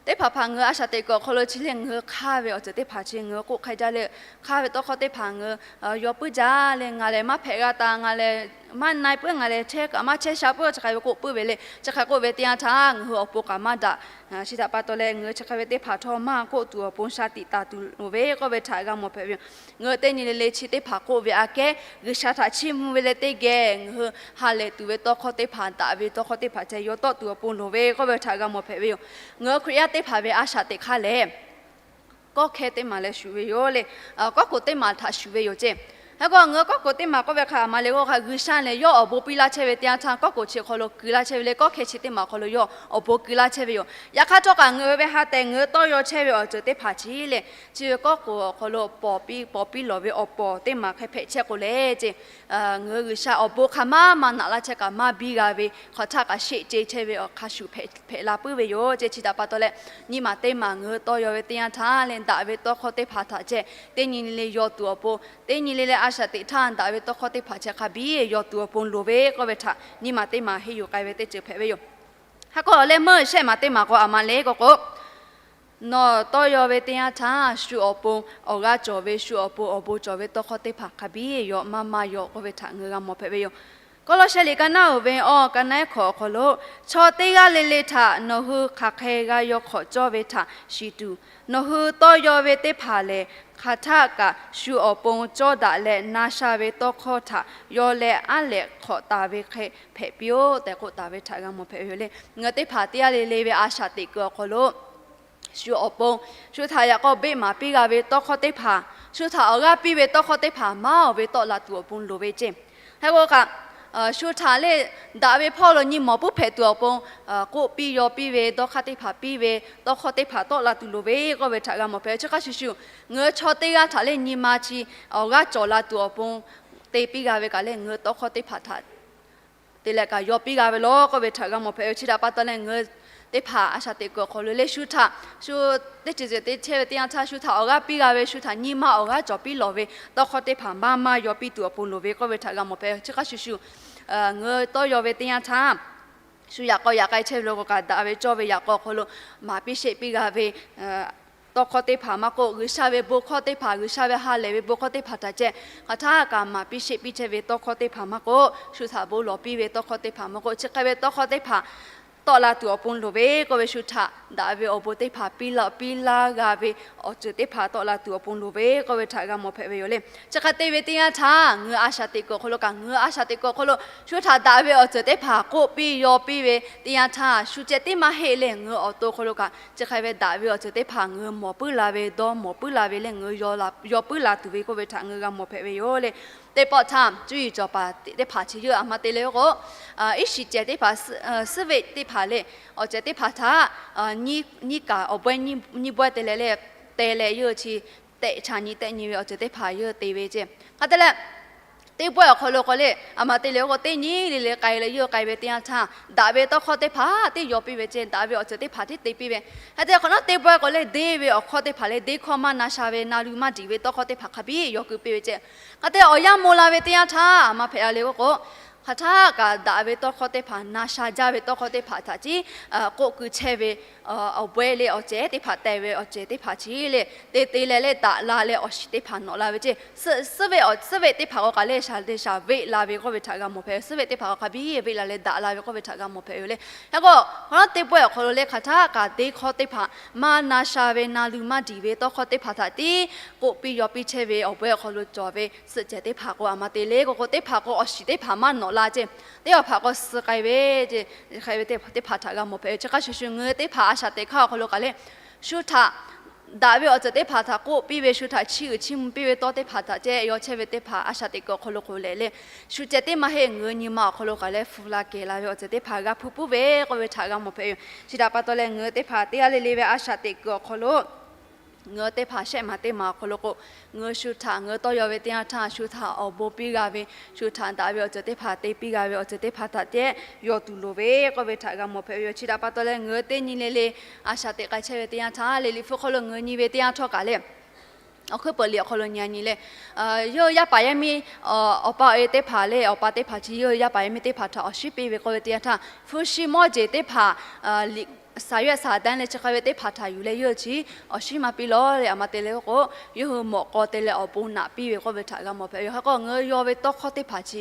teˇ hpaˍ hpaˍ ngaˬ hui a shaꞈ teꞈ kuiˬ awˬ hk'aw lo chi leh ngaˬ hui hk'aˇ ve awˬ ceuˬ teˇ hpaˍ chi ngaˬ hui k'oˆ hk'a jaˇ leh, hk'aˇ ve tawˇ hkawˇ teˇ hpaˍ ngaˬ hui yaw puiˉ jaˇ leh, ngaˬ lehˬ maˇ hpehꞈ g'a taˍ, ngaˬ lehˬ maˇ na-e puiˉ, ngaˬ lehˬ chehˇ kaꞈ maˇ chehˇ sha puiˉ, chi hk'e ve k'oˆ puiˉ ve leh chi hk'e k'oˆ ve teˇ yanˇ htaˇ ngaˬ hui awˬ pon kaꞈ maˇ daꞈ. Chi htaꞈ pa taw leh ngaˬ hui chi hk'e ve teˇ hpaˍ htawˇ maˇ k'oˆ tuˬ awˬ pon shaˍ tiꞈ taˍ tuˬ loˍ ve k'oˆ ve htaꞈ g'a mawˬ hpehꞈ ve yoˬ. Ngaˬ hui teˇ nyi le le chi teˇ hpaˍ k'oˆ ve aꞈ kehˉ G'uiˬsha htaꞈ chiˇ mvuh ve leh teˇ geh ngaˬ hui ha lehˬ tuˬ ve tawˇ hkawˇ teˇ hpaˍ, daꞈ ve tawˇ hkawˇ teˇ hpaˍ ceh yaw tawˆ tuˬ awˬ pon loˍ ve k'oˆ ve htaꞈ g'a mawˬ hpehꞈ ve yoˬ. Ngaˬ hui Hkriꞈ yaˇ teˇ hpaˍ ve a shaꞈ teꞈ hk'aˇ lehˬ, kawˆ hkehˇ teˇ maˬ leh shuˍ ve yoˬ leh, kawˆ k'oˍ teˇ maˬ htaꞈ shuˍ ve yoˬ ceh. Hk'e k'o ngaˬ hui kawˆ k'oˍ teˇ maˬ k'oˆ ve hk'a a ma le k'o hk'a G'uiˬsha lehˬ yawˇ awˬ bon piˇ laˇ chehˇ ve teˇ yanˇ htaˇ kawˆ k'oˍ chi awˬ hk'aw lo kuˬ laˇ chehˇ ve leh kawˆ hkehˇ chi teˇ maˬ awˬ hk'aw lo yawˇ awˬ bon kuˬ laˇ chehˇ ve yoˬ. Yaꞈ hk'aˇ htawˇ kaꞈ ngaˬ hui ve ha tehˬ ngaˬ hui tawˇ yaw chehˇ ve awˬ ceuˬ teˇ hpaˍ chi leh chi ve kawˆ k'oˍ awˬ hk'aw lo pawˍ piˇ pawˍ piˇ lawˬ ve awˬ pawˍ teˇ maˬ hk'e hpehꞈ chehˇ k'o leh ceh, ngaˬ hui G'uiˬsha awˬ bon hk'a maˇ maˇ naꞈ laˇ chehˇ kaꞈ maˇ biˇ g'a ve hk'aˬ htaˇ kaꞈ sheˆ ce chehˇ ve awˬ hk'a shuˍ hpehꞈ la puiˉ ve yoˬ ceh. Chi htaꞈ pa taw leh nyi ma teˇ maˬ ngaˬ hui tawˇ yaw ve teˇ yanˇ htaˇ leh daꞈ ve tawˇ hkawˇ teˇ hpaˍ htaꞈ ceh teˇ nyi le le yaw tuˬ awˬ pon, teˇ nyi le le a shaꞈ teꞈ htaˇ daꞈ ve tawˇ hkawˇ teˇ hpaˍ ceh hk'a biˇ yaw tuˬ awˬ pon loˍ ve k'oˆ ve htaꞈ nyi ma teˇ maˬ henˇ yuˬ k'ai ve teˇ ceuˬ hpehꞈ ve yoˬ. Hk'e k'o awˬ leh meuˇ shehˆ maˬ teˇ maˬ k'o a ma le k'o k'o, nawˬ tawˇ yaw ve teˇ yanˇ htaˇ shu awˬ pon awˬ g'aˇ cawˬ ve, shu awˬ pon awˬ bon cawˬ ve tawˇ hkawˇ teˇ hpaˍ hk'a biˇ yaw maˇ maˇ yaw k'oˆ ve htaꞈ ngaˬ hui g'a mawˬ hpehꞈ ve yoˬ. Kawˇlawˇsehˆ liꞈ ka naˉ uiˍ ve awˬ ka naˉ hkawꞈ awˬ hk'aw lo, chaw teˇ g'aˇ le le htaꞈ nawˬ hui hk'aˬ hk'e g'a yaw hk'awꞈ cawˇ ve htaꞈ shiˍ tuˬ, nawˬ hui tawˇ yaw ve teˇ hpaˍ lehˬ, hk'aˬ htaˆ kaꞈ shu awˬ pon cawˇ daꞈ leh na sha ve tawˇ hkawˇ htaꞈ yaw leh aˉ lehꞈ hk'awꞈ taˍ ve hk'e hpehꞈ piˇ-oˆ tehꞈ k'oˆ taˍ ve htaꞈ g'a mawˬ hpehꞈ ve yoˬ le. Ngaˬ hui teˇ hpaˍ teˇ g'aˇ le le ve a shaꞈ teꞈ kuiˬ awˬ hk'aw lo shu awˬ pon, shu htaꞈ yaꞈ k'aw beˆ maˍ piˇ g'a ve tawˇ hkawˇ teˇ hpaˍ, shu htaꞈ awˬ g'aˇ piˇ ve tawˇ hkawˇ teˇ hpaˍ maˇ awˬ ve tawˆ la tuˬ awˬ pon loˍ ve ceh. Hk'e k'o kaꞈ, shu htaꞈ lehˬ daꞈ ve hpawˇ lo nyi mawˬ puiˉ hpehꞈ tuˬ awˬ pon k'oˆ piˇ yaw piˇ ve, dawˇ hk'aˇ teˇ hpaˍ piˇ ve tawˇ hkawˇ teˇ hpaˍ tawˆ la tuˬ loˍ ve k'oˆ ve htaꞈ g'a mawˬ hpehꞈ. Chi hk'a shuˍ shuˍ, ngaˬ hui chaw teˇ g'aˇ htaꞈ lehˬ nyi ma chi awˬ g'aˇ cawˬ la tuˬ awˬ pon te piˇ g'a ve kaꞈ lehˬ, ngaˬ hui tawˇ hkawˇ teˇ hpaˍ htaꞈ te leh kaꞈ yaw piˇ g'a ve law k'oˆ ve htaꞈ g'a mawˬ hpehꞈ ve. Chi htaꞈ pa taw leh ngaˬ hui teˇ hpaˍ a shaꞈ teꞈ kuiˬ awˬ hk'aw lo lehˬ shu htaꞈ shu teˇ ceuˬ ceuˬ te chehˇ ve teˇ yanˇ htaˇ shu htaꞈ awˬ g'aˇ piˇ g'a ve, shu htaꞈ nyi ma awˬ g'aˇ cawˬ piˇ lawˬ ve tawˇ hkawˇ teˇ hpaˍ maˇ maˇ yaw piˇ tuˬ awˬ pon loˍ ve k'oˆ ve htaꞈ g'a mawˬ hpehꞈ ve. Chi hk'a shuˍ shuˍ, ngaˬ hui tawˇ yaw ve teˇ yanˇ htaˇ shu yaꞈ k'aw yaꞈ k'ai chehˇ ve lo k'o kaꞈ daꞈ ve cawˇ ve yaꞈ k'aw awˬ hk'aw lo maˍ piˇ sheˆ piˇ g'a ve tawˇ hkawˇ teˇ hpaˍ maˇ k'oˆ, G'uiˬsha ve bon hkawˇ teˇ hpaˍ, G'uiˬsha ve ha lehˬ ve bon hkawˇ teˇ hpaˍ htaꞈ ceh hk'aˬ htaˇ kaꞈ maˍ piˇ sheˆ piˇ chehˇ ve tawˇ hkawˇ teˇ hpaˍ maˇ k'oˆ, shu htaꞈ bon lawˬ piˇ ve tawˇ hkawˇ teˇ hpaˍ maˇ k'oˆ, chi hk'e ve tawˇ hkawˇ teˇ hpaˍ tawˆ la tuˬ awˬ pon loˍ ve k'oˆ ve, shu htaꞈ daꞈ ve awˬ bon teˇ hpaˍ piˇ laˇ piˇ laˇ g'a ve awˬ ceuˬ teˇ hpaˍ tawˆ la tuˬ awˬ pon loˍ ve k'oˆ ve htaꞈ g'a mawˬ hpehꞈ ve yoˬ le. Chi hk'e te ve teˇ yanˇ htaˇ ngaˬ hui a shaꞈ teꞈ kuiˬ awˬ hk'aw lo kaꞈ, ngaˬ hui a shaꞈ teꞈ kuiˬ awˬ hk'aw lo shu htaꞈ daꞈ ve awˬ ceuˬ teˇ hpaˍ k'oˆ piˇ yaw piˇ ve teˇ yanˇ htaˇ, shu ceh tiˉ maˇ heˆ leh ngaˬ hui awˬ to hk'aw lo kaꞈ chi hk'e ve daꞈ ve awˬ ceuˬ teˇ hpaˍ ngaˬ hui mawˬ puiˉ la ve, dawˇ mawˬ puiˉ la ve leh ngaˬ hui yaw puiˉ la tuˬ ve k'oˆ ve htaꞈ ngaˬ hui g'a mawˬ hpehꞈ ve yoˬ le. Teˇ pawˆ htaˇ cuˇ yiˍ cawˬ paˍ teˇ hpaˍ chi yawˇ a ma te leh k'o, iˉ shiˍ cehˬ teˇ hpaˍ, suhˉ veˆ teˇ hpaˍ leh awˬ cehˬ teˇ hpaˍ htaꞈ nyiˇ kaˬ awˬ bawehˇ nyiˇ bawehˇ te leh leh, te leh yawˇ hui chi tehꞈ cha nyi tehꞈ nyi ve awˬ ceuˬ teˇ hpaˍ yawˇ hui te ve ceh. Hk'a te leh, teˇ bawehˇ awˬ hk'aw lo k'o leh a ma te leh k'o teˇ nyi le le k'ai leh yawˇ hui k'ai ve teˇ yanˇ htaˇ, daꞈ ve tawˇ hkawˇ teˇ hpaˍ tiˉ yaw piˇ ve ceh, daꞈ ve awˬ ceuˬ teˇ hpaˍ tiˉ te piˇ ve. Hk'e te k'o nawˉ teˇ bawehˇ k'o leh deˇ ve awˬ hkawˇ teˇ hpaˍ leh deˇ hkawˇ maˇ na sha ve, na lu maˇ diˍ ve tawˇ hkawˇ teˇ hpaˍ hk'a biˇ yaw keu piˇ ve ceh. Hk'e te awˬ yanˇ mawˇ la ve teˇ yanˇ htaˇ a ma hpehꞈ la le k'o k'o, Hk'aˬ htaˆ kaꞈ daꞈ ve tawˇ hkawˇ teˇ hpaˍ, na sha jaˇ ve tawˇ hkawˇ teˇ hpaˍ htaꞈ tiˉ k'oˆ keu chehˇ ve awˬ bawehˇ leh awˬ cehˬ teˇ hpaˍ tehˬ ve awˬ cehˬ teˇ hpaˍ chi lehˬ, te te leh leh daꞈ la leh awˬ shiˍ teˇ hpaˍ nawꞈ la ve ceˇ. Suhˆ ve awˬ suhˆ ve teˇ hpaˍ k'o kaꞈ lehˬ, shaˍ te shaˍ veˆ la ve k'oˆ ve htaꞈ g'a mawˬ hpehꞈ ve. Suhˆ ve teˇ hpaˍ k'o hk'a biˇ veˆ la leh daꞈ la ve k'oˆ ve htaꞈ g'a mawˬ hpehꞈ ve yoˬ lehˬ. Yaꞈ hk'aˇ, hk'aw teˇ pawehˇ awˬ hk'aw lo lehˬ, hk'aˬ htaˆ kaꞈ teˇ hkawˇ teˇ hpaˍ maˇ na sha ve, na luˬ maˇ diˬ ve tawˇ hkawˇ teˇ hpaˍ htaꞈ tiˉ k'oˆ piˇ yaw piˇ chehˇ ve awˬ bawehˇ awˬ hk'aw lo cawˬ ve suhˆ cehˬ teˇ hpaˍ k'o, aˬ ma te leh k'o k'o teˇ hpaˍ k'o awˬ shiˍ teˇ hpaˍ maˇ nawꞈ la ceˇ. Teˇ awˬ hpaˍ k'o suh k'ai ve ceˇ. Hk'e ve teˇ hpaˍ htaꞈ g'a mawˬ hpehꞈ ve. Chi hk'a shuˍ shuˍ, ngaˬ hui teˇ hpaˍ a shaꞈ teꞈ hk'aˇ awˬ hk'aw lo kaꞈ lehˬ, shu htaꞈ daꞈ ve awˬ ceuˬ teˇ hpaˍ htaꞈ k'oˆ piˇ ve, shu htaꞈ chiˇ uiˍ chiˇ mvuh piˇ ve tawˇ teˇ hpaˍ htaꞈ ceh yaw chehˇ ve teˇ hpaˍ a shaꞈ teꞈ kuiˬ awˬ hk'aw lo k'o lehˬ lehˬ, shu ceh teˇ maˇ heˆ, ngaˬ hui nyi ma awˬ hk'aw lo kaꞈ lehˬ, hpu la kehˬ la ve awˬ ceuˬ teˇ hpaˍ g'a hpu puiˉ ve k'oˆ ve htaꞈ g'a mawˬ hpehꞈ ve yoˬ. Chi htaꞈ pa taw leh, ngaˬ hui teˇ hpaˍ teˇ g'aˇ le le ve a shaꞈ teꞈ kuiˬ awˬ hk'aw lo ngaˬ hui teˇ hpaˍ shehˆ maˬ teˇ maˬ awˬ hk'aw lo k'o, ngaˬ hui shu htaꞈ ngaˬ hui tawˇ yaw ve teˇ yanˇ htaˇ, shu htaꞈ awˬ bon piˇ g'a ve, shu htaꞈ daꞈ ve awˬ ceuˬ teˇ hpaˍ te piˇ g'a ve awˬ ceuˬ teˇ hpaˍ htaꞈ ceh yaw tuˬ loˍ ve k'oˆ ve htaꞈ g'a mawˬ hpehꞈ ve yoˬ. Chi htaꞈ pa taw leh, ngaˬ hui teˇ nyi le le a shaꞈ teꞈ k'ai chehˇ ve teˇ yanˇ htaˇ lehˬ, Liꞈ hpu hk'aw lo ngaˬ hui nyi ve teˇ yanˇ htawˇ kaꞈ lehˬ, awˬ hkuiˉ peuˍ liꞈ awˬ hk'aw lo nyi nyi lehˬ, yawˇ hui yaˇ paˍ yaˇ miˇ awˬ pa awˬ e teˇ hpaˍ lehˬ, awˬ pa teˇ hpaˍ chi yawˇ hui yaˇ paˍ yaˇ miˇ teˇ hpaˍ htaꞈ awˬ shiˉ piˇ ve k'oˆ ve teˇ yanˇ htaˇ, hpu shi mawˇ jeˬ teˇ hpaˍ saˍ yawehˆ saˍ tanˇ leh chi hk'a ve teˇ hpaˍ htaꞈ yuˬ leh yawˇ hui chi awˬ shiˉ maˇ piˇ lawˬ leh, aˬ ma te leh k'o, yawˇ hui mawꞈ k'aw te leh awˬ bon naꞈ piˇ ve k'oˆ ve htaꞈ g'a mawˬ hpehꞈ ve yoˬ. Hk'e k'o, ngaˬ hui yaw ve tawˇ hkawˇ teˇ hpaˍ chi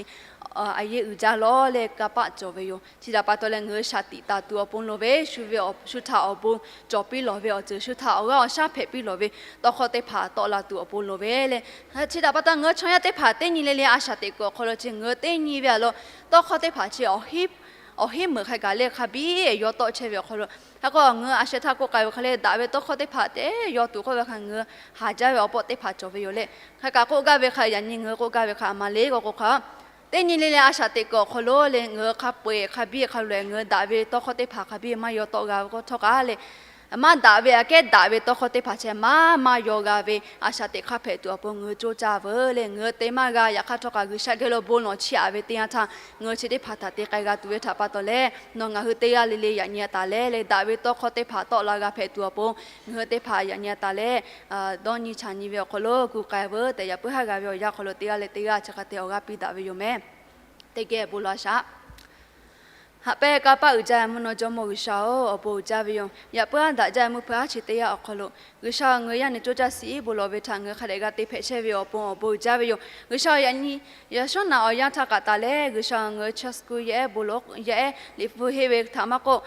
a yeˇ uiˍ jaˇ lawˬ leh kanˇ paˆ cawˬ ve yoˬ. Chi htaꞈ pa taw leh, ngaˬ hui shaˍ tiꞈ taˍ tuˬ awˬ pon loˍ ve, shu ve shu htaꞈ awˬ bon cawˬ piˇ lawˬ ve awˬ ceuˬ, shu htaꞈ awˬ g'aˇ awˬ shaˉ hpehꞈ piˇ lawˬ ve tawˇ hkawˇ teˇ hpaˍ tawˆ la tuˬ awˬ pon loˍ ve leh, chi htaꞈ pa taw ngaˬ hui chaw yaˇ teˇ hpaˍ teˇ nyi le le a shaꞈ teꞈ kuiˬ awˬ hk'aw lo chi ngaˬ hui teˇ nyi ve a lo, tawˇ hkawˇ teˇ hpaˍ chi awˬ hiˉ meunˍ hk'a gaˬ leh hk'a biˇ yaw tawˆ chehˇ ve awˬ hk'aw lo, hk'e k'o ngaˬ hui a sheh htaˇ k'oˆ k'ai ve hk'a leh, daꞈ ve tawˇ hkawˇ teˇ hpaˍ te yaw tuˬ k'oˆ ve hk'a, ngaˬ hui haˍ jaˇ ve awˬ pawˆ teˇ hpaˍ cawˬ ve yoˬ leh, hk'e kaꞈ k'oˆ gaˇ ve hk'a, yaꞈ nyi ngaˬ hui k'oˆ gaˇ ve hk'a, aˬ ma le k'o k'o hk'a, teˇ nyi le le a shaꞈ teꞈ kuiˬ awˬ hk'aw lo leh, ngaˬ hui hk'a peu-eˬ hk'a biˇ hk'a loꞈ-e ngaˬ hui daꞈ ve tawˇ hkawˇ teˇ hpaˍ hk'a biˇ maˇ yaw tawˆ g'a ve k'o htawˇ kaꞈ leh, maˇ daꞈ ve aꞈ kehˉ daꞈ ve tawˇ hkawˇ teˇ hpaˍ chi maˇ maˇ yaw g'a ve a shaꞈ teꞈ hk'aˇ hpehꞈ tuˬ awˬ pon ngaˬ hui coˇ caˇ veuˬ leh, ngaˬ hui te maˇ g'a. Yaꞈ hk'aˇ htawˇ kaꞈ G'uiˬsha geh lo bon lawˬ chiˇ aꞈ ve teˇ yanˇ htaˇ, ngaˬ hui chi teˇ hpaˍ htaꞈ te k'ai g'a tuˬ ve htaꞈ pa taw leh, nawˬ ngaˬ hui teˇ g'aˇ le le yaꞈ nyi a taˍ leh leh, daꞈ ve tawˇ hkawˇ teˇ hpaˍ tawˆ la g'a hpehꞈ tuˬ awˬ pon ngaˬ hui teˇ hpaˍ yaꞈ nyi a taˍ leh, dawˇ nyi chaꞈ nyi ve awˬ hk'aw lo gu k'ai veuˬ tehꞈ, yaꞈ puiˉ haˉ g'a ve awˬ yanˇ hk'aw lo teˇ g'aˇ leh teˇ g'aˇ chi hk'a te awˬ g'aˇ piˇ daꞈ ve yoˬ meh. Teˇ geh bon lawˬ shaꞈ. Haꞈ pehnˇ kanˇ paˆ uiˍ jaˇ mvuhˇ naw jawˇmawˇ G'uiˬsha-oˬ, awˬ bon uiˍ jaˇ ve yoˬ. Yaꞈ puiˉ haˉ daꞈ jaˇ mvuhˇ hpeuꞈ haˉ chi teˇ yanˇ awˬ hk'aw lo, G'uiˬsha ngaˬ hui yaˇ neˬ coˇ caˇ suh iˉ bon lawˬ ve htaꞈ ngaˬ hui hk'a dehꞈ g'a te hpehꞈ chehˇ ve awˬ pon awˬ bon uiˍ jaˇ ve yoˬ. G'uiˬsha yaꞈ nyi yaꞈ shawˉ naꞈ awˬ yanˇ htaˇ kaꞈ taˍ leh, G'uiˬsha ngaˬ hui chaw suh yaˇ ehˉ bon lawˬ, yaˇ ehˉ Liꞈ hpu henˇ ve htaꞈ maˇ k'oˆ,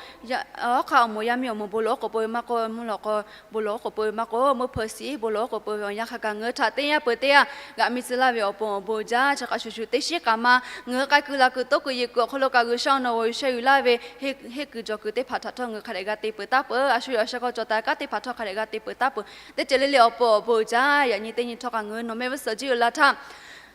awˉ hk'aˇ awˬ moˍ yaˇ miˇ awˬ moˍ bon lawˬ oˉ k'oˍ peuˬ ve maˇ k'oˆ, mvuhˇ lawꞈ k'aw bon lawˬ oˉ k'oˍ peuˬ ve maˇ k'oˆ, mvuhˇ hpeuꞈ suh iˉ bon lawˬ oˉ k'oˍ peuˬ ve awˬ yanˇ hk'a kaꞈ ngaˬ hui htaꞈ teˇ yanˇ peuˬ teˇ yanˇ g'aꞈ mi tcuh laˇ ve awˬ pon awˬ bon uiˍ jaˇ. Chi hk'a shuˍ shuˍ teˇ shiˉ k'aꞈ ma ngaˬ hui k'ai kuiˬ la kuiˬ toˉ kuiˬ yeˬ kuiˬ awˬ hk'aw lo kaꞈ G'uiˬsha nawˬ awˬ G'uiˬsha yuˬ laˇ ve henˇ kuiˬ jawˬ kuiˬ teˇ hpaˍ htaꞈ htawˇ ngaˬ hui hk'a dehꞈ g'a te peuˬ taˉ peuˬ. A shu awˬ sheh k'aw cawˬ taˍ kanˉ teˇ hpaˍ htawˇ hk'a dehꞈ g'a te peuˬ taˉ peuˬ. Teˇ ceuˬ le le awˬ pon awˬ bon uiˍ jaˇ. Yaꞈ nyi teˇ nyi htawˇ kaꞈ ngaˬ hui nawˬ mehˆ g'uˇ suhˍ jiˇ uiˍ la htaˇ,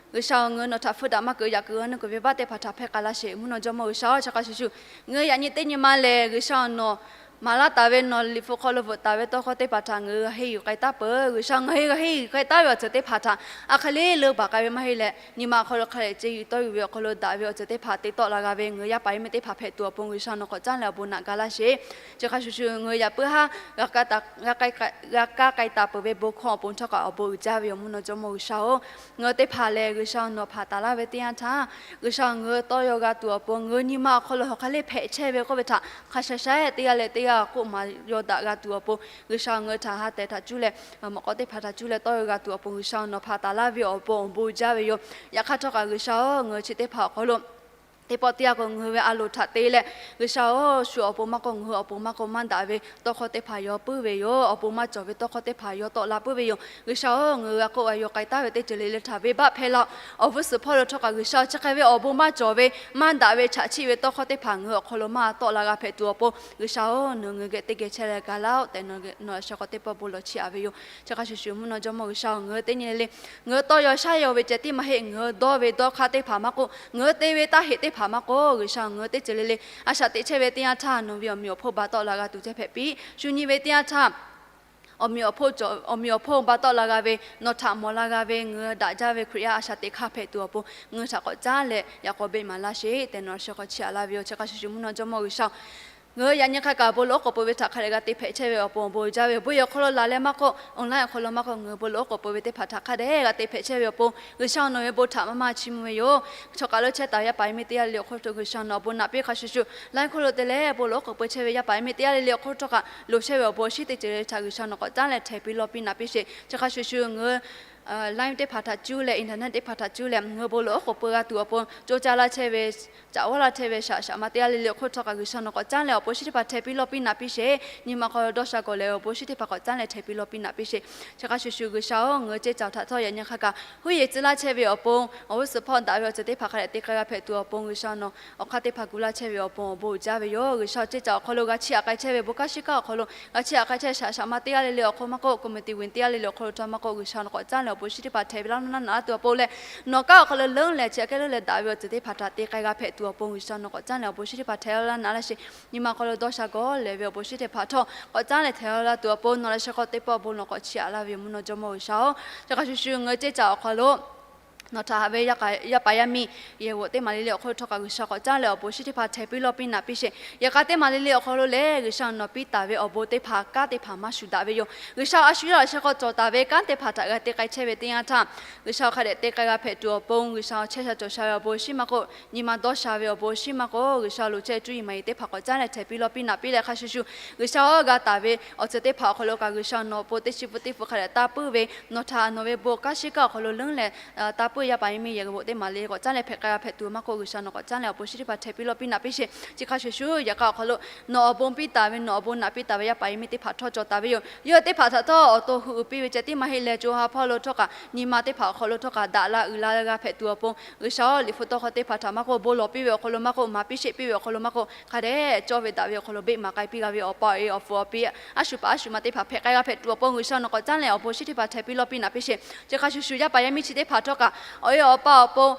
G'uiˬsha ngaˬ hui nawˬ htaꞈ hpfuhˇ daꞈ maˇ keu, yaꞈ kuiˬ g'a nuˇ kuiˬ venˇbaˆ teˇ hpaˍ htaꞈ hpehˇ k'ai laˇ sheˍ. Mvuhˇ naw jawˇmawˇ G'uiˬsha-oˬ, chi hk'a shuˍ shuˍ ngaˬ hui yaꞈ nyi teˇ nyi ma lehˬ, G'uiˬsha nawˬ maˍ laˇ taˍ ve, nawˬ Liꞈ hpu hk'aw lo bvuhꞈ taˍ ve tawˇ hkawˇ teˇ hpaˍ htaꞈ ngaˬ hui g'a henˇ yuˬ k'ai taˉ peuˬ. G'uiˬsha ngaˬ hui g'a henˇ yuˬ k'ai taˉ ve awˬ ceuˬ teˇ hpaˍ htaꞈ a hk'e le leuˉ baˬ k'ai ve maˇ heˆ leh, nyi ma awˬ hk'aw lo hk'a dehꞈ ce yuˬ tawˇ yuˬ ve awˬ hk'aw lo daꞈ ve awˬ ceuˬ teˇ hpaˍ te tawˆ la g'a ve ngaˬ hui yaˇ paˍ yaˇ miˇ teˇ hpaˍ hpehꞈ tuˬ awˬ pon G'uiˬsha nawˬ k'awꞈ caˉ leh awˬ bon naꞈ ga laˇ sheˍ. Chi hk'a shuˍ shuˍ ngaˬ hui yaꞈ puiˉ haˉ g'a kaˇ k'ai taˍ peuˬ ve bon hkawˇ awˬ pon htawˇ kaꞈ awˬ bon uiˍ jaˇ ve yoˬ. Mvuhˇ naw jawˇmawˇ G'uiˬsha-oˬ, ngaˬ hui teˇ hpaˍ lehˬ G'uiˬsha nawˬ hpanˍ taˍ laˇ ve teˇ yanˇ htaˇ, G'uiˬsha ngaˬ hui tawˇ yaw g'a tuˬ awˬ pon ngaˬ hui nyi ma awˬ hk'aw lo hk'aˬ hk'e le hpehꞈ chehˇ ve k'oˆ ve htaꞈ hk'a sha sha teˇ g'aˇ leh teˇ g'aˇ k'oˆ maˍ yaw daꞈ g'a tuˬ awˬ pon G'uiˬsha ngaˬ hui htaꞈ ha tehˬ htaꞈ cuˇ leh, mawꞈ k'aw teˇ hpaˍ htaꞈ cuˇ leh tawˇ yaw g'a tuˬ awˬ pon G'uiˬsha nawˬ hpanˍ taˍ laˇ ve awˬ pon awˬ bon uiˍ jaˇ ve yoˬ. Yaꞈ hk'aˇ htawˇ kaꞈ G'uiˬsha-oˬ, ngaˬ hui chi teˇ hpaˍ awˬ hk'aw lo teˇ pawˆ teˇ yanˇ k'o ngaˬ hui ve a loˍ htaꞈ te leh, G'uiˬsha-oˬ, shu awˬ pon maˇ k'oˆ, ngaˬ hui awˬ pon maˇ k'oˆ, maˇ daꞈ ve tawˇ hkawˇ teˇ hpaˍ yaw puiˉ ve yoˬ. Awˬ pon maˇ cawˬ ve tawˇ hkawˇ teˇ hpaˍ yaw tawˆ la puiˉ ve yoˬ. G'uiˬsha-oˬ, ngaˬ hui g'a k'oˆ g'a yaw k'ai taˉ ve teˇ ceuˬ le le htaꞈ venˇbaˆ hpehˇ laˇ-oˆ. Awˬ g'uˇ suhˍ hpawˇ lo htawˇ kaꞈ G'uiˬsha-oˬ, chi hk'e ve awˬ bon maˇ cawˬ ve, maˇ daꞈ ve chaꞈ chiˆ ve tawˇ hkawˇ teˇ hpaˍ ngaˬ hui awˬ hk'aw lo maˇ tawˆ la g'a hpehꞈ tuˬ awˬ pon G'uiˬsha-oˬ, nawˬ ngaˬ hui geh teˇ geh chehˇ leh ga laˇ-oˆ tehꞈ, nawˬ awˬ sheh k'aw teˇ pawˆ bon lawˬ chiˇ aꞈ ve yoˬ. Chi hk'a shuˍ shuˍ mvuhˇ naw jawˇmawˇ G'uiˬsha-oˬ, ngaˬ hui teˇ nyi le le ngaˬ hui tawˇ yaw shaˉ yaw ve ceh tiˉ maˇ heˆ, ngaˬ hui dawˇ ve dawˇ hk'aˇ teˇ hpaˍ maˇ k'oˆ, ngaˬ hui te ve taˇ heꞈ teˇ hpaˍ maˇ k'oˆ, G'uiˬsha ngaˬ hui teˇ ceuˬ le le a shaꞈ teꞈ chehˇ ve teˇ yanˇ htaˇ nawˬ ve awˬ meꞈ awˬ hponˇ ba tawˆ la g'a tuˬ ceh hpehꞈ piˇ. Shu nyi ve teˇ yanˇ htaˇ awˬ meꞈ awˬ hponˇ ba tawˆ la g'a ve, nawˬ htaꞈ mawˬ la g'a ve, ngaˬ hui daꞈ jaˇ ve Hkriꞈ yaˇ a shaꞈ teꞈ hk'aˇ hpehꞈ tuˬ awˬ pon ngaˬ hui htaꞈ k'awꞈ caˉ leh yaꞈ k'aw beˆ maˍ laˇ sheˍ tehꞈ nawˬ awˬ sheh k'aw chiˇ aꞈ laˇ ve yoˬ. Chi hk'a shuˍ shuˍ mvuhˇ naw jawˇmawˇ G'uiˬsha-oˬ, Ngaˬ hui yaꞈ nyi hk'a kaꞈ bon lawˬ oˉ k'oˍ pui ve htaꞈ hk'a dehꞈ g'a te hpehꞈ chehˇ ve awˬ pon awˬ bon jaˇ ve yoˬ. Bon yehˬ awˬ hk'aw lo laˬ leh maˇ k'oˆ, online awˬ hk'aw lo maˇ k'oˆ, ngaˬ hui bon lawˬ oˉ k'oˍ pui ve teˇ hpaˍ htaꞈ hk'a dehꞈ g'a te hpehꞈ chehˇ ve awˬ pon G'uiˬsha nawˬ ve bon htaꞈ maˇ maˇ chiˇ mvuh ve yoˬ. Chaw kaˬ lo chehˇ taˍ ve yaˇ paˍ yaˇ miˇ teˇ g'aˇ le le awˬ hk'oˆ lo G'uiˬsha nawˬ awˬ bon naꞈ piˇ hk'a shuˍ shuˍ, online hk'oˆ lo te leh bon lawˬ oˉ k'oˍ pui chehˇ ve yaˇ paˍ yaˇ miˇ teˇ g'aˇ le le awˬ hk'oˆ htawˇ kaꞈ loˍ chehˇ ve awˬ bon awˬ shinˉ teˇ ceuˬ le htaꞈ G'uiˬsha nawˬ k'awꞈ caˉ leh htehˍ piˇ lawˇ piˇ naꞈ piˇ sheˍ. Chi hk'a shuˍ shuˍ ngaˬ hui live teˇ hpaˍ htaꞈ cuˇ leh internet teˇ hpaˍ htaꞈ cuˇ leh ngaˬ hui bon lawˬ oˉ k'oˍ pui g'a tuˬ awˬ pon coˇ caˇ laˇ chehˇ ve, caꞈ g'awˇ laˇ chehˇ ve shaꞈ shaꞈ ma teˇ g'aˇ le le awˬ hk'oˆ htawˇ kaꞈ G'uiˬsha nawˬ k'awꞈ caˉ leh awˬ bon shinˉ teˇ hpaˍ htehˍ piˇ lawˇ piˇ naꞈ piˇ sheˍ. Nyi ma hk'aw lo dawˇ sha gawˬ lehˬ ve awˬ bon shinˉ teˇ hpaˍ k'awꞈ caˉ leh htehˍ piˇ lawˇ piˇ naꞈ piˇ sheˍ. Chi hk'a shuˍ shuˍ G'uiˬsha-oˬ, ngaˬ hui ceˇ caˬ htaꞈ htawˇ yaꞈ nyi hk'a kaꞈ huˉ yeˬ tcuh laˇ chehˇ ve awˬ pon awˬ g'uˇ suhˍ hpawˇ daꞈ ve awˬ ceuˬ teˇ hpaˍ hk'a dehꞈ te k'ai g'a hpehꞈ tuˬ awˬ pon G'uiˬsha nawˬ awˬ hk'aˇ teˇ hpaˍ gu laˇ chehˇ ve awˬ pon awˬ bon uiˍ jaˇ ve yoˬ. G'uiˬsha ceˇ caˬ awˬ hk'aw lo g'a chiˇ aꞈ k'ai chehˇ ve bon kanˉ shiˉ kanˉ awˬ hk'aw lo g'a chiˇ aꞈ k'ai chehˇ shaꞈ shaꞈ ma teˇ g'aˇ le le awˬ hk'oˆ maˇ k'oˆ, committee win teˇ g'aˇ le le awˬ hk'aw lo htawˇ maˇ k'oˆ, G'uiˬsha nawˬ k'awꞈ caˉ leh awˬ bon shinˉ teˇ hpaˍ htehˍ piˇ lawˇ naꞈ laˇ tuˬ awˬ pon leh, nawˬ kaˉ awˬ hk'aw lo leuˉ leh chi aꞈ kehˉ leuˉ leh daꞈ ve awˬ ceuˬ teˇ hpaˍ htaꞈ te k'ai g'a hpehꞈ tuˬ awˬ pon G'uiˬsha nawˬ k'awꞈ caˉ leh awˬ bon shinˉ teˇ hpaˍ htehˍ laˇ naꞈ laˇ sheˍ. Nyi ma hk'aw lo dawˇ sha gawˬ lehˬ ve awˬ bon shinˉ teˇ hpaˍ htawˇ k'awꞈ caˉ leh htehˍ laˇ tuˬ awˬ pon nawˬ leh shehˍ hk'aw teˇ pawˆ bon nawˬ k'awꞈ chiˇ aꞈ laˇ ve yoˬ. Mvuhˇ naw jawˇmawˇ G'uiˬsha-oˬ, chi hk'a shuˍ shuˍ ngaˬ hui ceˇ caˬ awˬ hk'aw lo nawˬ htaꞈ haꞈ ve yaˇ paˍ yaˇ miˇ yehˬ g'oꞈ teˇ maˬ le le awˬ hk'oˆ htawˇ kaꞈ G'uiˬsha k'awꞈ caˉ leh awˬ bon shinˉ teˇ hpaˍ htehˍ piˇ lawˇ piˇ naꞈ piˇ sheˍ. Yaꞈ hk'aˇ teˇ maˬ le le awˬ hk'aw lo lehˬ G'uiˬsha nawˬ piˇ taˍ ve awˬ bon teˇ hpaˍ kanˉ teˇ hpaˍ maˇ shuˍ daꞈ ve yoˬ. G'uiˬsha a shu yawˇ shehˍ hk'aw cawˬ taˍ ve kanˉ teˇ hpaˍ htaꞈ g'a te k'ai chehˇ ve teˇ yanˇ htaˇ, G'uiˬsha hk'a dehꞈ te k'ai g'a hpehꞈ tuˬ awˬ pon G'uiˬsha chehˇ sha cawˬ sha ve awˬ bon shinˉ maˇ k'oˆ, nyi ma dawˇ sha ve awˬ bon shinˉ maˇ k'oˆ, G'uiˬsha loˍ chehˇ cuˇ yiˍ maˍ yiˍ teˇ hpaˍ k'awꞈ caˉ leh htehˍ piˇ lawˇ piˇ naꞈ piˇ leh hk'a shuˍ shuˍ, G'uiˬsha-oˬ, g'a taˍ ve awˬ ceuˬ teˇ hpaˍ awˬ hk'aw lo kaꞈ G'uiˬsha nawˬ awˬ pon teˇ chi pun teˇ hpu hk'a dehꞈ taˇ puiˉ ve, nawˬ htaꞈ nawˬ ve bon kanˉ shiˉ kanˉ awˬ hk'aw lo leuˉ leh taˇ puiˉ yaˇ paˍ yaˇ miˇ yehˬ g'oꞈ teˇ maˬ le k'awꞈ caˉ leh hpehꞈ k'ai g'a hpehꞈ tuˬ maˇ k'oˆ, G'uiˬsha nawˬ k'awꞈ caˉ leh awˬ bon shinˉ teˇ hpaˍ htehˍ piˇ lawˇ piˇ naꞈ piˇ sheˍ. Chi hk'a shuˍ shuˍ, yaꞈ hk'aˇ awˬ hk'aw lo nawˬ awˬ bon piˇ taˍ ve, nawˬ awˬ bon naꞈ piˇ taˍ ve yaˇ paˍ yaˇ miˇ teˇ hpaˍ htawˇ cawˬ taˍ ve yoˬ. Yawˇ teˇ hpaˍ htaꞈ htawˇ awˬ to hu uiˍ piˇ ve ceh tiˉ maˇ heˆ leh, co ha hpawˇ lo htawˇ kaꞈ nyi ma teˇ hpaˍ awˬ hk'aw lo htawˇ kaꞈ daꞈ la uiˍ la g'a hpehꞈ tuˬ awˬ pon G'uiˬsha-oˬ, liꞈ hpu tawˇ hkawˇ teˇ hpaˍ htaꞈ maˇ k'oˆ, bon lawˬ piˇ ve awˬ hk'aw lo maˇ k'oˆ, maˍ piˇ sheˆ piˇ ve awˬ hk'aw lo maˇ k'oˆ, hk'a dehꞈ cawˇ ve daꞈ ve awˬ hk'aw lo beˆ maˍ k'ai piˇ g'a ve awˬ pa awˬ e awˬ pu awˬ pi aˉ shu paˍ aˉ shu ma teˇ hpaˍ hpehꞈ k'ai g'a hpehꞈ tuˬ awˬ pon G'uiˬsha nawˬ k'awꞈ caˉ leh awˬ bon shinˉ teˇ hpaˍ htehˍ piˇ lawˇ piˇ naꞈ piˇ sheˍ. Chi hk'a shuˍ shuˍ, yaˇ paˍ yaˇ miˇ chi teˇ hpaˍ htawˇ kaꞈ awˬ e awˬ pa awˬ pon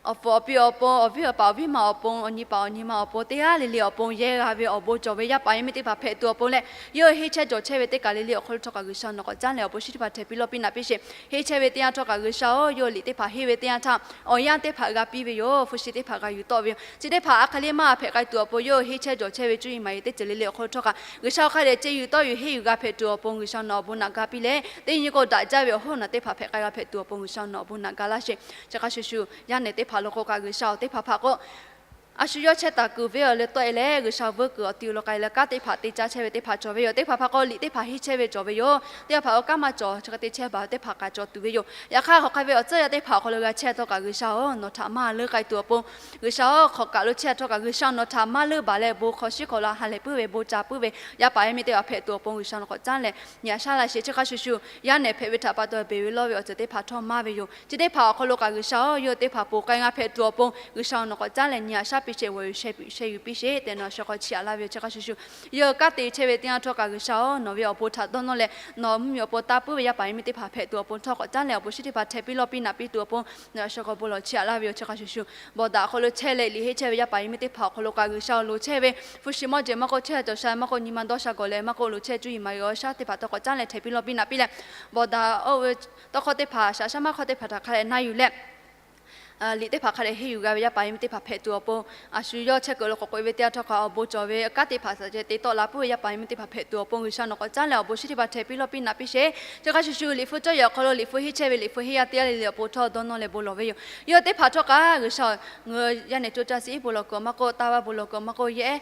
awˬ pu awˬ pi awˬ pon, awˬ viˉ awˬ paˍ awˬ viˉ ma awˬ pon, awˬ nyi paˍ awˬ nyi ma awˬ pon teˇ g'aˇ le le awˬ pon yehˇ g'a ve awˬ bon cawˬ ve yaˇ paˍ yaˇ miˇ teˇ hpaˍ hpehꞈ tuˬ awˬ pon leh, yawˇ hui henˇ chehˇ cawˬ chehˇ ve teˇ kaˬ le le awˬ hk'aw lo htawˇ kaꞈ G'uiˬsha nawˬ k'awꞈ caˉ leh awˬ bon shinˉ teˇ hpaˍ htehˍ piˇ lawˇ piˇ naꞈ piˇ sheˍ. Henˇ chehˇ ve teˇ yanˇ htawˇ kaꞈ G'uiˬsha-oˬ, yawˇ hui liꞈ teˇ hpaˍ henˇ ve teˇ yanˇ htaˇ awˬ yanˇ teˇ hpaˍ g'a piˇ ve yoˬ. Hpu shi teˇ hpaˍ g'a yuˬ tawˆ ve yoˬ. Chi teˇ hpaˍ a hk'e le maˇ hpehꞈ k'ai tuˬ awˬ pon yawˇ hui henˇ chehˇ cawˬ chehˇ ve cuˇ yiˍ maˍ yiˍ teˇ ceuˬ le le awˬ hk'aw lo htawˇ kaꞈ G'uiˬsha hk'a dehꞈ ce yuˬ tawˆ yuˬ henˇ yuˬ g'a hpehꞈ tuˬ awˬ pon G'uiˬsha nawˬ awˬ bon naꞈ ga piˇ leh, teˇ nyi k'o daꞈ jaˇ ve awˬ hoˉ naˬ teˇ hpaˍ hpehꞈ k'ai g'a hpehꞈ tuˬ awˬ pon G'uiˬsha nawˬ awˬ bon naꞈ ga laˇ sheˍ. Chi hk'a shuˍ shuˍ, yaˇ nehˬ teˇ hpaˍ lo k'o kaꞈ G'uiˬsha awˬ teˇ hpaˍ hpaˍ k'o a shu yawˇ chehˇ taˍ kuiˬ ve awˬ leh tawˆ e leh G'uiˬsha vuiˇ kuiˬ awˬ ti lo k'ai leh kanˉ teˇ hpaˍ te caˇ chehˇ ve teˇ hpaˍ cawˬ ve yoˬ. Teˇ hpaˍ hpaˍ k'o liꞈ teˇ hpaˍ henˇ chehˇ ve cawˬ ve yoˬ. Teˇ hpaˍ hpaˍ k'o kanˉ maˇ cawˬ chi hk'e te chehˇ baˬ ve teˇ hpaˍ kaꞈ cawˬ tuˬ ve yoˬ. Yaꞈ hk'aˇ hk'aˬ hk'e ve awˬ tcuhˉ yaˇ teˇ hpaˍ awˬ hk'aw lo g'a chehˇ htawˇ kaꞈ G'uiˬsha-oˬ, nawˬ htaꞈ maˇ leuˉ k'ai tuˬ awˬ pon G'uiˬsha-oˬ, hk'aˬ kaꞈ lo chehˇ htawˇ kaꞈ G'uiˬsha nawˬ htaꞈ maˇ leuˉ baˬ leh bon hk'aw shiˉ hk'aw la ha lehˬ puiˉ ve bon ca puiˉ ve yaˇ paˍ yaˇ miˇ teˇ hpaˍ hpehꞈ tuˬ awˬ pon G'uiˬsha nawˬ k'awꞈ caˉ leh nyi a shaˉ laˇ sheˍ. Chi hk'a shuˍ shuˍ, yaˇ nehˬ hpehꞈ ve htaꞈ pa taw beˬ ve lawˇ ve awˬ ceuˬ teˇ hpaˍ htawˇ maˇ ve yoˬ. Chi teˇ hpaˍ awˬ hk'aw lo kaꞈ G'uiˬsha-oˬ, yawˇ hui teˇ hpaˍ ponˬ k'ai g'a hpehꞈ tuˬ awˬ pon G'uiˬsha nawˬ k'awꞈ caˉ leh nyi a shaˉ piˇ sheˍ, g'awˬ yuˬ sheh yuˬ piˇ sheˍ tehꞈ nawˬ a shu hk'aw chiˇ aꞈ laˇ ve yoˬ. Chi hk'a shuˍ shuˍ, yawˇ hui kanˉ te chehˇ ve teˇ yanˇ htawˇ kaꞈ G'uiˬsha-oˬ, nawˬ ve awˬ bon htaꞈ dawˇ nawˇ leh nawˬ mvuhˇmiˬ awˬ pon taˇ puiˉ ve yaˇ paˍ yaˇ miˇ teˇ hpaˍ hpehꞈ tuˬ awˬ pon htawˇ k'awꞈ caˉ leh awˬ bon shinˉ teˇ hpaˍ htehˍ piˇ lawˇ piˇ naꞈ piˇ tuˬ awˬ pon nawˬ a shu hk'aw bon lawˬ chiˇ aꞈ laˇ ve yoˬ. Chi hk'a shuˍ shuˍ, bawˬ daꞈ awˬ hk'aw lo chehˇ leh liꞈ henˇ chehˇ ve yaˇ paˍ yaˇ miˇ teˇ hpaˍ awˬ hk'aw lo kaꞈ G'uiˬsha-oˬ, loˍ chehˇ ve hpu shi mawˇ jehˬ maˇ k'oˆ, chehˇ sha cawˬ sha maˇ k'oˆ, nyi ma dawˇ sha gawˬ leh maˇ k'oˆ, loˍ chehˇ cuˇ yiˍ maˍ yiˍ awˬ shaˉ teˇ hpaˍ htawˇ k'awꞈ caˉ leh htehˍ piˇ lawˇ piˇ naꞈ piˇ leh, bawˬ daꞈ oˇ ve tawˇ hkawˇ teˇ hpaˍ shaꞈ shaˉ maˇ hkawˇ teˇ hpaˍ htaꞈ hk'a dehꞈ na yuˬ leh liꞈ teˇ hpaˍ hk'a dehꞈ henˇ yuˬ g'a ve yaˇ paˍ yaˇ miˇ teˇ hpaˍ hpehꞈ tuˬ awˬ pon, a shu yawˇ chehˇ kuiˬ lo k'awꞈ k'oꞈ e ve teˇ yanˇ htawˇ kaꞈ awˬ bon cawˬ ve kanˉ teˇ hpaˍ htaꞈ ceh te tawˆ la puiˉ ve yaˇ paˍ yaˇ miˇ teˇ hpaˍ hpehꞈ tuˬ awˬ pon G'uiˬsha nawˬ k'awꞈ caˉ leh awˬ bon shinˉ teˇ hpaˍ htehˍ piˇ lawˇ piˇ naꞈ piˇ sheˍ. Chi hk'a shuˍ shuˍ, liꞈ hpu cawˇ yehˬ awˬ hk'aw lo liꞈ hpu henˇ chehˇ ve liꞈ hpu henˇ yaˇ teˇ g'aˇ le le awˬ pon htawˇ dawˇ nawˇ leh bon lawˬ ve yoˬ. Yawˇ teˇ hpaˍ htawˇ kaꞈ G'uiˬsha, ngaˬ hui yaˇ nehˬ coˇ caˇ sheˍ iˉ bon lawˬ kuiˬ awˬ maˇ k'oˆ, taˇ vaˇ bon lawˬ kuiˬ awˬ maˇ k'oˆ, yehˬ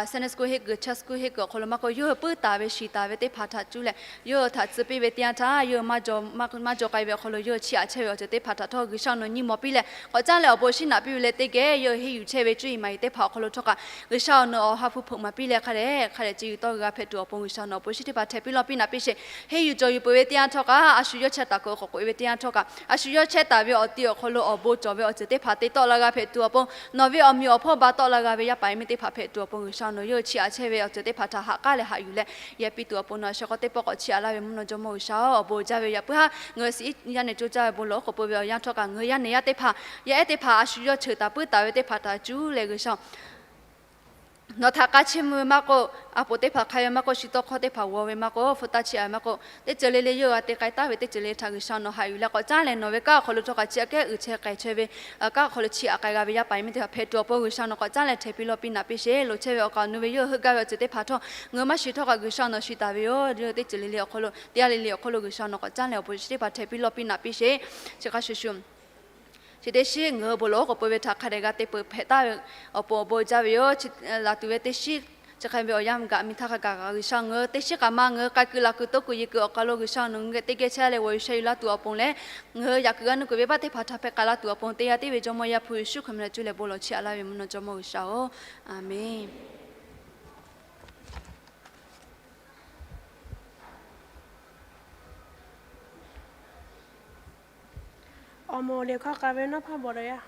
Sunday school henˇ kuiˬ, church school henˇ kuiˬ awˬ hk'aw lo maˇ k'oˆ, yawˇ hui puiˉ taˍ ve shiˍ taˍ ve teˇ hpaˍ htaꞈ cuˇ leh yawˇ hui htaꞈ tcuh piˇ ve teˇ yanˇ htaˇ, yawˇ hui maˇ jaw k'ai ve awˬ hk'aw lo yawˇ hui chiˇ aꞈ chehˇ ve awˬ ceuˬ teˇ hpaˍ htaꞈ htawˇ G'uiˬsha nawˬ nyi mawˬ piˇ leh k'awꞈ caˉ leh awˬ bon shinˉ naꞈ piˇ ve leh teˇ geh yawˇ hui henˇ yuˬ chehˇ ve cuˇ yiˍ maˍ yiˍ teˇ hpaˍ awˬ hk'aw lo htawˇ kaꞈ G'uiˬsha nawˬ awˬ ha hpu hpeuꞈ maˍ piˇ leh hk'a dehꞈ hk'a dehꞈ ce yuˬ tawˆ g'a hpehꞈ tuˬ awˬ pon G'uiˬsha nawˬ awˬ bon shinˉ teˇ hpaˍ htehˍ piˇ lawˇ piˇ naꞈ piˇ sheˍ. Henˇ yuˬ cawˬ yuˬ peuˬ ve teˇ yanˇ htawˇ kaꞈ, a shu yawˇ chehˇ taˍ kuiˬ k'awꞈ k'oꞈ e ve teˇ yanˇ htawˇ kaꞈ, a shu yawˇ chehˇ taˍ ve awˬ ti awˬ hk'aw lo awˬ bon cawˬ ve awˬ ceuˬ teˇ hpaˍ te tawˆ la g'a hpehꞈ tuˬ awˬ pon, nawˬ ve awˬ meꞈ awˬ hpawˇ ba tawˆ la g'a ve yaˇ paˍ yaˇ miˇ teˇ hpaˍ hpehꞈ tuˬ awˬ pon G'uiˬsha nawˬ yawˇ hui chiˇ aꞈ chehˇ ve awˬ ceuˬ teˇ hpaˍ htaꞈ haꞈ k'aˉ leh haꞈ yuˬ leh yehˬ piˇ tuˬ awˬ pon nawˬ a shu hk'aw teˇ pawˆ k'awꞈ chiˇ aꞈ laˇ ve mvuhˇ naw jawˇmawˇ G'uiˬsha-oˬ, awˬ bon jaˇ ve yoˬ. Yaꞈ puiˉ haˉ ngaˬ hui shiˍ iˉ yaˇ nehˬ coˇ caˇ ve bon lawˬ oˉ k'oˍ pui ve awˬ yanˇ htawˇ kaꞈ ngaˬ hui yaˇ nehˬ yaˇ teˇ hpaˍ, yaˇ ehˉ teˇ hpaˍ a shu yawˇ cheuˬ taˍ puiˉ taˍ ve teˇ hpaˍ htaꞈ cuˇ leh G'uiˬsha Nawˬ htaꞈ k'a chehˇ mvuh ve maˇ k'oˆ, a poˍ teˇ hpaˍ hk'a ve maˇ k'oˆ, shi tawˇ hkawˇ teˇ hpaˍ g'aw ve maˇ k'oˆ, hpu taˇ chiˇ aꞈ maˇ k'oˆ, teˇ ceuˬ le le yawˇ g'a te k'ai taˍ ve teˇ ceuˬ le htaꞈ G'uiˬsha nawˬ haꞈ yuˬ leh k'awꞈ caˉ leh nawˬ ve kanˉ awˬ hk'aw lo chaw hk'aˬ chi aꞈ kehˉ uiˍ chehˇ k'ai chehˇ ve, kanˉ awˬ hk'aw lo chi aꞈ k'ai g'a ve yaˇ paˍ yaˇ miˇ teˇ hpaˍ hpehꞈ tuˬ awˬ pon G'uiˬsha nawˬ k'awꞈ caˉ leh htehˍ piˇ lawˇ piˇ naꞈ piˇ sheˍ. Loˍ chehˇ ve awˬ kaꞈ awˬ nu ve yawˇ heuˆ gaˇ ve awˬ ceuˬ teˇ hpaˍ htawˇ ngaˬ hui maˇ shiˍ htawˇ kaꞈ G'uiˬsha nawˬ shiˍ taˍ ve yoˬ. Teˇ ceuˬ le le awˬ hk'aw lo, teˇ g'aˇ le le awˬ hk'aw lo G'uiˬsha nawˬ k'awꞈ caˉ leh awˬ pon chi teˇ hpaˍ htehˍ piˇ lawˇ piˇ naꞈ piˇ sheˍ. Chi hk'a shuˍ shuˍ chi teˇ shiˉ ngaˬ hui bon lawˬ oˉ k'oˍ pui ve htaꞈ hk'a dehꞈ g'a te peuˬ hpehꞈ taˍ ve awˬ pon awˬ bon jaˇ ve yoˬ. Laˬ tuˬ ve teˇ shiˉ chi hk'a ve awˬ yanˇ gaꞈ miˬ htaˇ hk'a gaˬ kaꞈ G'uiˬsha ngaˬ hui teˇ shiˉ k'aꞈ ma ngaˬ hui k'ai kuiˬ laˬ kuiˬ toˆ kuiˬ yeˬ kuiˬ awˬ hk'aw lo G'uiˬsha nawˬ ngaˬ hui geh teˇ geh chehˇ leh g'awˬ yuˬ sheh yuˬ laˇ tuˬ awˬ pon leh, ngaˬ hui yaꞈ kuiˬ g'a nuˇ kuiˬ venˇbaˆ teˇ hpaˍ htaꞈ hpehꞈ k'ai laˇ tuˬ awˬ pon teˇ yanˇ teˇ ve Jawˇmawˇ Yaˇ hpu Yeˍsuˆ Hkriꞈ meh leh cuˇ leh bon lawˬ chiˇ aꞈ laˇ ve mvuhˇ naw Jawˇmawˇ G'uiˬsha-oˬ, Aˍmenˇ. Awˬ moˍ liꞈ hkawˇ k'a ve naˇ hpaˇ bawˬ daꞈ yaˇ.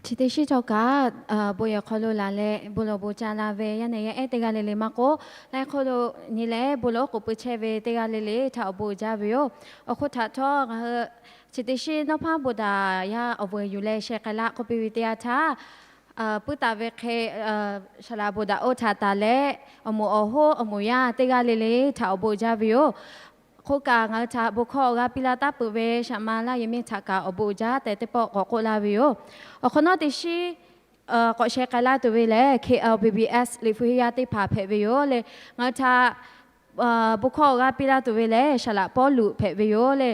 Chi teˇ shinˉ htawˇ kaꞈ, bon yehˬ hk'aw lo laˬ leh bon lawˬ bon ca la ve yaˇ nehˬ yaˇ ehˉ teˇ g'aˇ le le maˇ k'oˆ, laiˉ hk'aw lo nyi leh bon lawˬ oˉ k'oˍ pui chehˇ ve teˇ g'aˇ le le htaꞈ awˬ bon uiˍ jaˇ ve yoˬ. Awˬ hk'oˆ htaꞈ htawˇ ngaˬ hui chi teˇ shinˉ nawˉ hpaˇ bon daꞈ yaˇ awˬ veuˬ yuˬ leh sheh k'ai laˇ k'oˆ piˇ ve teˇ yanˇ htaˇ, puiˉ taˍ ve hk'e, Saˍ laꞈ bon daꞈ oˇ htaꞈ taˍ leh, awˬ moˍ awˬ hoˉ awˬ moˍ yaˇ teˇ g'aˇ le le htaꞈ awˬ bon uiˍ jaˇ ve yoˬ. Hk'oˆ kaꞈ ngaˬ hui htaꞈ bon hkawˇ awˬ g'aˇ piˇ laˇ taˍ peuˬ ve Shaˍ ma Laˇ Yehˬ miˇ htaꞈ kaꞈ awˬ bon uiˍ jaˇ tehꞈ teˇ pawˆ k'awꞈ k'oˆ laˇ ve yoˬ. Awˬ hk'awꞈ nawˉ teˇ shinˉ k'awꞈ sheh k'ai laˇ tuˬ ve lehˬ, K L B B S liꞈ hpu hiˇ yaˇ teˇ hpaˍ hpehꞈ ve yoˬ le. Ngaˬ hui htaꞈ bon hkawˇ awˬ g'aˇ piˇ laˇ tuˬ ve lehˬ, Saˍ laꞈ Pawˇluꞈ hpehꞈ ve yoˬ le.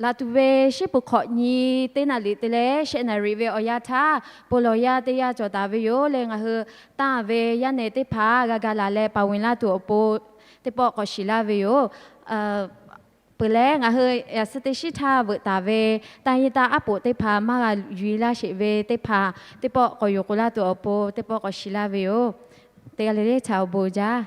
Laˬ tuˬ ve shinˉ peuˬ hk'awꞈ nyi teˇ naˍ riˍ te leh shehˆ naˍ riˍ ve awˬ yanˇ htaˇ, bon lawˬ yaˇ teˇ yanˇ cawˬ taˍ ve yoˬ le. Ngaˬ hui tanˇ ve yaˇ nehˬ teˇ hpaˍ g'a ga laˬ leh paˍ wenˍ laˇ tuˬ awˬ pon teˇ pawˆ k'awꞈ shiˍ laˇ ve yoˬ. Peuˬ leh ngaˬ hui yaꞈ suh teˇ shinˉ htaˇ veuꞈ taˍ ve tanˇ yiˇ tanˇ aˉ poꞈ teˇ hpaˍ maˇ g'a yuˬ e laˇ sheˍ ve teˇ hpaˍ teˇ pawˆ k'awꞈ yuˬ k'oˍ laˇ tuˬ awˬ pon teˇ pawˆ k'awꞈ shiˍ laˇ ve yoˬ. Teˇ g'aˇ le le htaꞈ awˬ bon uiˍ jaˇ.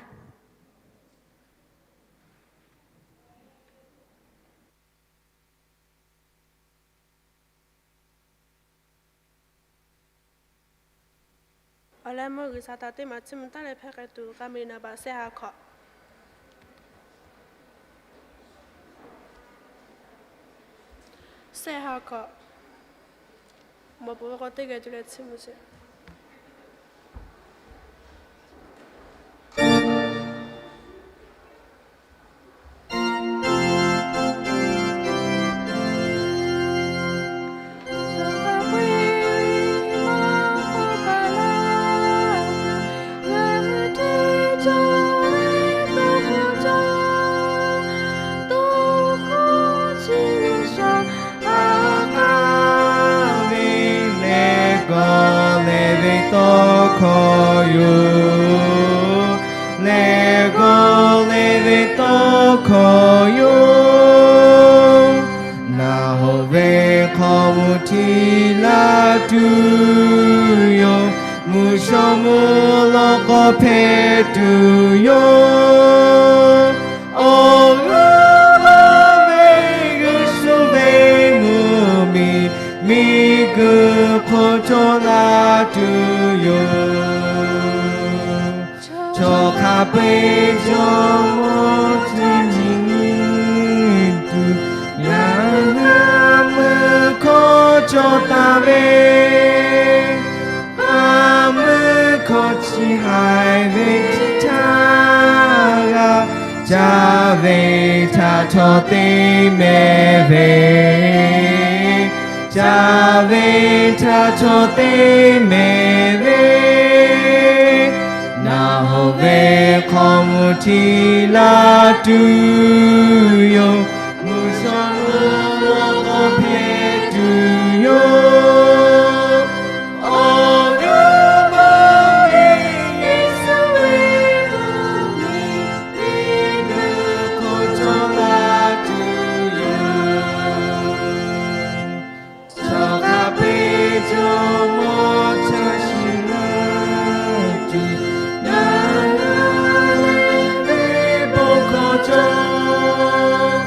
Awˬ lawn meuˇ G'uiˬsha htaꞈ teˇ maˬ chiˇ mvuh taˉ leh hpehˇ k'ai tuˬ k'a meuˇ naˍ baꞈ sehˆ ha hkawꞈ. Sehˆ ha hkawꞈ. Mawˬ peuˬ ve k'o teˇ geh tuˬ leh chiˇ mvuh sheˍ. Leh g'aw leh ve tawˇ hkawˇ yoˬ. Leh g'aw leh ve tawˇ hkawˇ yoˬ. Naˬ hoꞈ ve hk'aw mvuh htiˇ laˇ tuˬ yoˬ. Mvuhˇ shawˉ mvuhˇ lawꞈ k'aw hpehꞈ tuˬ yoˬ. Awˬ g'euˆ baˆ ve Yeˍsuˆ ve mvuhˇmiˬ, miˬguiˬ hk'oˆ cawˬ laˇ tuˬ yoˬ. Chaw hk'a peu-eˬ jawˇmawˇ ca nyi nyi tuˬ, ngaˬ hui a meuˇ hkawˇ cawˬ taˍ ve, a meuˇ hkawˇ chi haiˬ ve htaˇ g'a, caˇ ve htaꞈ chaw teˇ mehˍ ve, caˇ ve htaꞈ chaw teˇ mehˍ ve, naˬ hoꞈ ve hk'aw mvuh htiˇ laˇ tuˬ yoˬ. Mvuhˇ shawˉ mvuhˇ lawꞈ k'aw hpehꞈ tuˬ yoˬ. Awˬ g'euˆ baˆ ve Yeˍsuˆ ve mvuhˇmiˬ, miˬguiˬ hk'oˆ cawˬ laˇ tuˬ yoˬ. Chaw hk'a peu-eˬ jawˇmawˇ ca shiˍ laˇ tuˬ, ngaˬ hui ve bon hkawˇ cawˬ.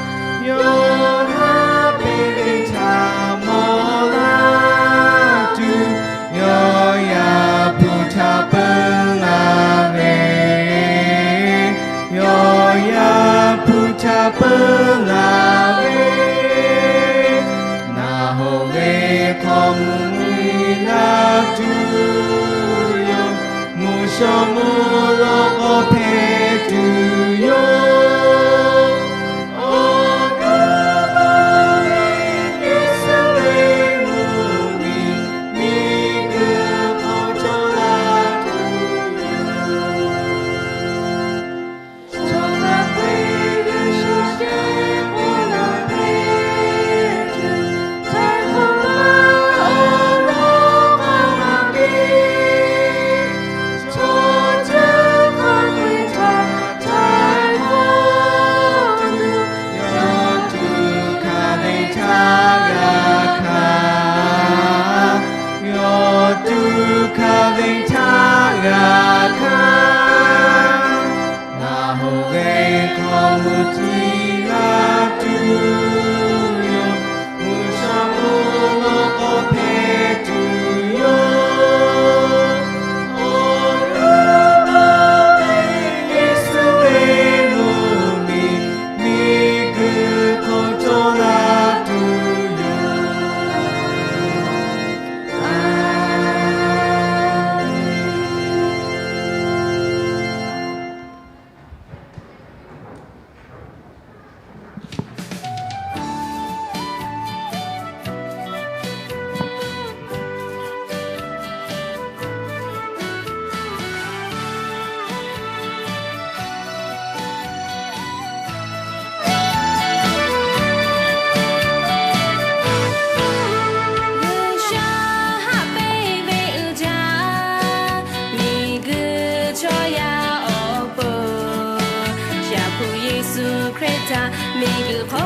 Yawˇ haꞈ peꞈ ve htaꞈ mawˬ laˇ tuˬ, yawˇ yaˇ hpu htaꞈ peuˬ laˇ ve, yawˇ yaˇ hpu htaꞈ peuˬ laˇ ve, naˬ hoꞈ ve hk'aw mvuh htiˇ laˇ tuˬ yoˬ. Mvuhˇ shawˉ mvuhˇ lawꞈ k'aw hpehꞈ tuˬ yoˬ. Awˬ g'euˆ baˆ ve Yeˍsuˆ ve mvuhˇmiˬ, miˬguiˬ hk'oˆ cawˬ laˇ tuˬ yoˬ. Miˬguiˬ hk'aw